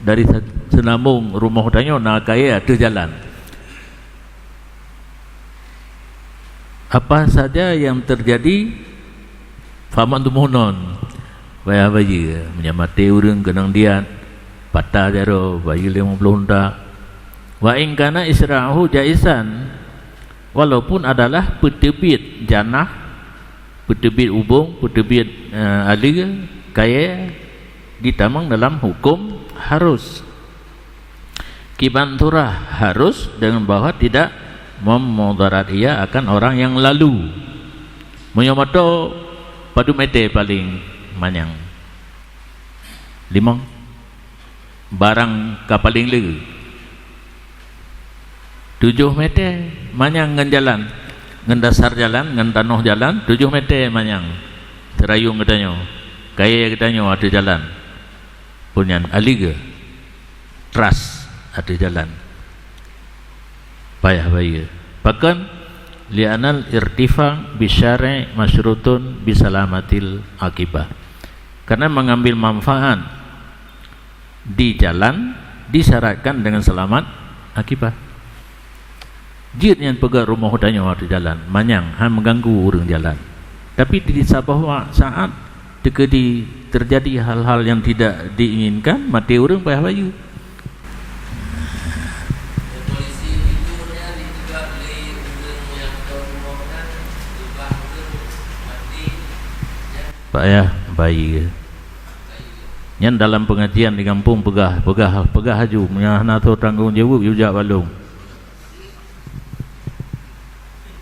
Dari se-, seunambong rumoh tanyoe na kayée ateueh jalan. Apa saja yang terjadi, famadmunun, payah bayeue. Meunyoe maté ureuëng keunong diat, patah jaroe, bayeue limong ploh unta. Wa in kana isra'uhu jaizan, walaupun adalah peuteubiet janah, peuteubiet ubong, peuteubiet, eh, aleue, kayée, ditamong dalam huköm harus. Kiban surah harus dengan bahwa tidak memudarat ia akan orang yang lalu. Meunyoe moto, padum mete paling manyang? Limong. Barang ka paling le. Tujoh mete manyang ngon jalan, ngon dasar jalan, ngon tanoh jalan, tujoh mete manyang. Seurayong geutanyoe, kayée geutanyoe ateueh jalan. Peue nyan, aleue, teras ateueh jalan. Payah bayeue. Pakon? Li'anal irtifa bisyari' masyrutun bisalamatil akibah. Karena mengambil manfaat di jalan disyaratkan dengan selamat akibah. Jeuet nyan peugét rumoh tanyoe ateueh jalan, manyang, han meuganggu ureuëng jalan. Tapi di saboh wa-, saat teukeudi terjadi hal-hal yang tidak diinginkan, maté ureuëng payah bayeue. Payah bayeue. Nyan dalam pengajian di gampông peugah, peugah, peugah laju, meunyo hana soe tanggong jaweueb, yue jak bak lôn.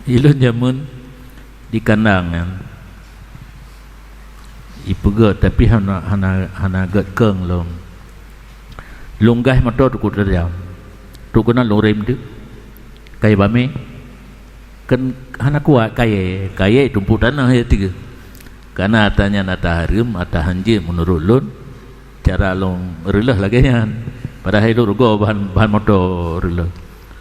Ilôn jameun di kandang nyan, ipeugöt, tapi hana, hana, hana göt keueng lom. Lôn gaih moto teuk tajam. Teuk keunan lôn rem teuk. Kayèe bamé. Kan hana kuat kayèe, kayèe tumpôk tanoh ya tiga. Karena ata nyan ata hareuem, ata hanjeuet meunurot lôn, cara lôn reuloh lagèe nyan. Padahai lôn rugoe bahan, bahan moto reuloh.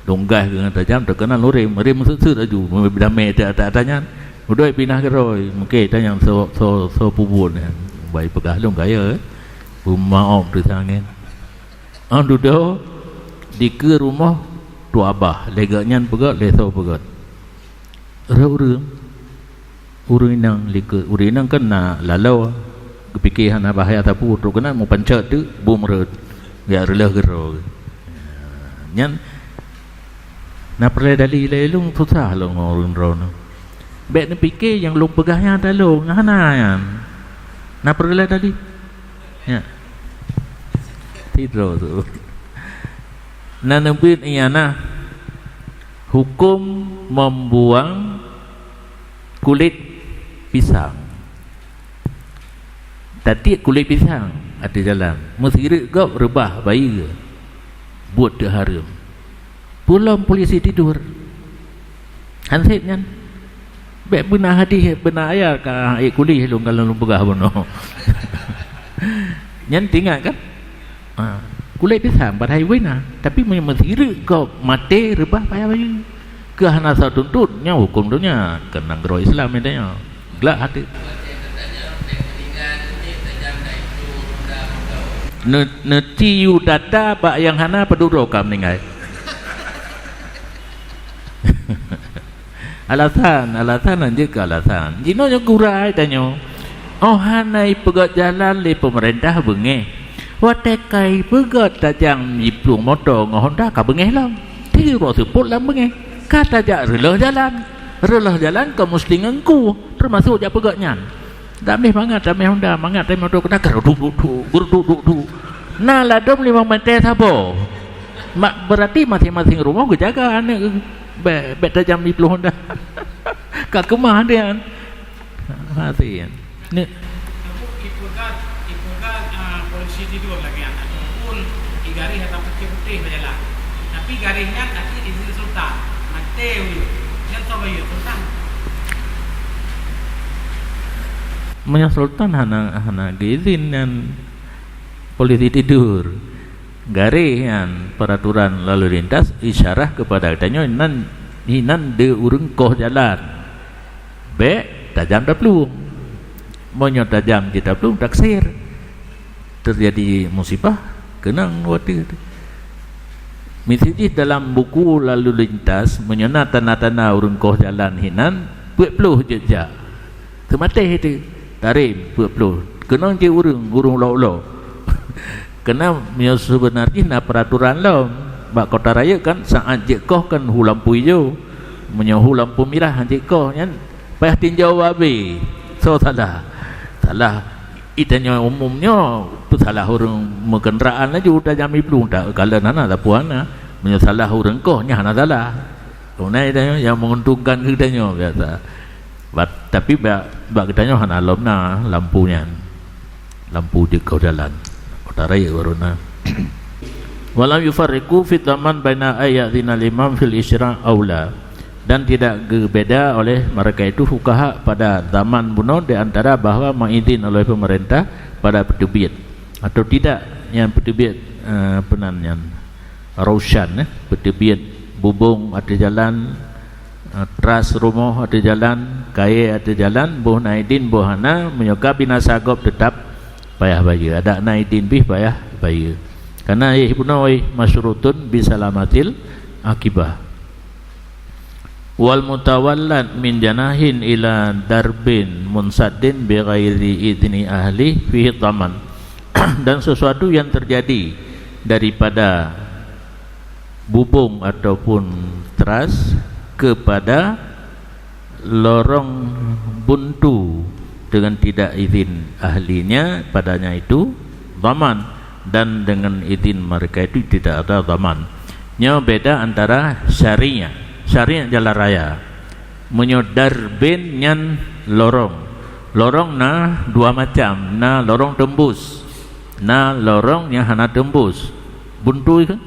Lôn gaih keu tajam, teuk keunan lôn rem, rem seuet-seuet laju, damé ata, ata, ata nyan. Udoi pinah keudroe, mungken ata nyan so, so, so peubuet nyan. Bai peugah lôn kayèe, eh. Peumaoh teuh sangén. Ôn dudoe dikeue rumoh tuha babah, lé geuh nyan peugöt, lé soe peugöt. Rhot ureueng, ureueng inong likot, ureueng inong kan na laloe, geupike hana bahaya sapeue, trok keunan meupancot teuk, bom rhot, jak reuloh keudroe. Nyan na peureulèe dali lé lôn, susah lôn ngon ureueng droeneuh. Bèk neupike nyang lôn peugah nyan ata lôn, hana nyan. Na peureulèe dali. Ya. Sidroe tu. Na neubeuet ianah huköm membuang kulit pisang. Tatiek kulit pisang ateueh jalan. Meusireuk gob reubah bayeue. Buet teuhareuem. Peue lom polisi tidur. Hansét nyan. Bèk beuna hadih, beuna ayat ka ék kuléh lôn, ka lôn peugah bunoe. Nyan teuingat kan? Ha, kulét pisang padahai wina, tapi meunyoe meusireuk gob maté reubah payah bayeue. Keu hana soe tuntot, nyan huköm donya, keu nanggroe Islam nyan. Glak até. Ne-, neuti yue data bak nyang hana padubdroe ka meuninggai. Alasan, alasan hanjeuet keu alasan. Jinoe nyoe gura tanyoe. Oh hana ipeugöt jalan lé peumeurintah beungéh. Watèe ka ipeugöt tajam jiplueng moto ngon honda ka beungéh lom. Sidroe seupôt lam beungéh. Ka tajak reuloh jalan. Reuloh jalan ka musti ngon ku, teumasok jak peugöt nyan. Damé mangat, damé honda, mangat damé moto, keunan geuruduk-duk-duk, geuruduk-duk-duk. Na ladôm limong meter saboh. Ma-, beurati maséng-maséng rumoh geujaga aneuk, bèk, bèk tajam jiplueng honda. Ka keumah nyan. Hati nyan. Ni. Ipeugah, ipeugah, ah, polisi tidur lagèe nyan. Ataupun igaréh atau putih-putih bak jalan. Tapi garéh nyan até izin sultan. Maté ulèe. Nyan soe bayeue sultan. Meunyoe sultan hana, hana geuizin nyan polisi tidur. Garéh nyan peraturan lalu lintas isyarah kepada tanyoe nan, inan deuh ureueng koh jalan. Bèk tajam taplueng. Meunyoe tajam jitaplueng taksir. Teujadi musibah keunong watèe teuh. Miseujih dalam buku lalu lintas, meunyoe na tanda-tanda ureueng koh jalan hinan, peuet ploh jeuet jak. Teumaté teuh, tarém peuet ploh. Keunong jeuet ureueng, ureueng ulo-ulo. Keunan meunyoe seubeuna jih na peuraturan lom. Bak Kota Rayeuk kan saát jeuet koh kan hu lampu ijo. Meunyoe hu lampu mirah jeuet koh nyan payah tinjau abéh. Soe salah? Salah. Itanyoe umum nyoe peusalah ureueng meukeundaraan laju tajam jiplueng, takalon hana sapeue hana. Meunyoe salah ureueng koh nyan hana salah. Keunan itanyoe nyang menguntungkan keu geutanyoe biasa. Bat-, tapi bak, bak geutanyoe hana lom na lampu nyan. Lampu di koh jalan. Kota Rayeuk baru na. Walam yufarriqu fi zaman baina ayat zinal imam fil isra aula. Dan tidak geubeda oleh mereka itu fukaha pada zaman bunoe di antara bahwa meuizin oleh pemerintah pada peuteubiet atau tidak nyang peuteubiet, eh, peunan nyan. Rausyan, eh, peuteubiet bubông ateueh jalan, eh, tras rumoh ateueh jalan, kayèe ateueh jalan, boh na idin, boh hana, meunyoe ka binasa gob teutap payah bayeue. Adak na idin pih payah bayeue. Karena yeh bunoe masyurutun bi salamatil akibah. Wal mutawallad min janahin ila darbin munsaddin bi ghairi idzni ahli fihi dhaman. Dan sesuatu yang terjadi daripada bubông ataupun tras kepada lorong buntu dengan tidak izin ahlinya padanya itu dhaman, dan dengan izin mereka itu tidak ada dhaman. Nyoe beda antara syariah. Syariah jalan raya. Meunyoe darbin nyan lorong. Lorong na dua macam, na lorong tembus, na lorong nyang hana tembus. Buntu kan?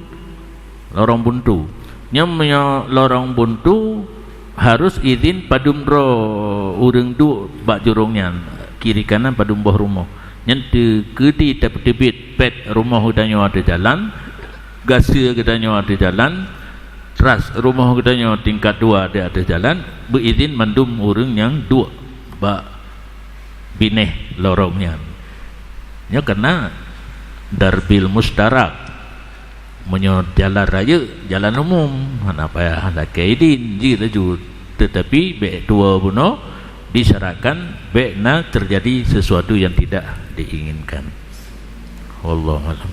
Lorong buntu. Nyan meunyoe lorong buntu, harus izin padum droe ureuëng duek bak jurong nyan, kiri kanan padum boh rumoh. Nyan teukeudi tapeuteubiet pet rumoh geutanyoe ateueh jalan, gaseue geutanyoe ateueh jalan, teras rumoh geutanyoe tingkat dua di ateueh jalan, beuizin mandum ureuëng nyang duek bak binéh lorong nyan. Nyoe keunan darbil mustarak. Meunyoe jalan rayeuk, jalan umum, hana payah lakée idin, ji laju. Tetapi bék tuwoe bunoe disyaratkan bék na terjadi sesuatu yang tidak diinginkan. Wallahu a'lam.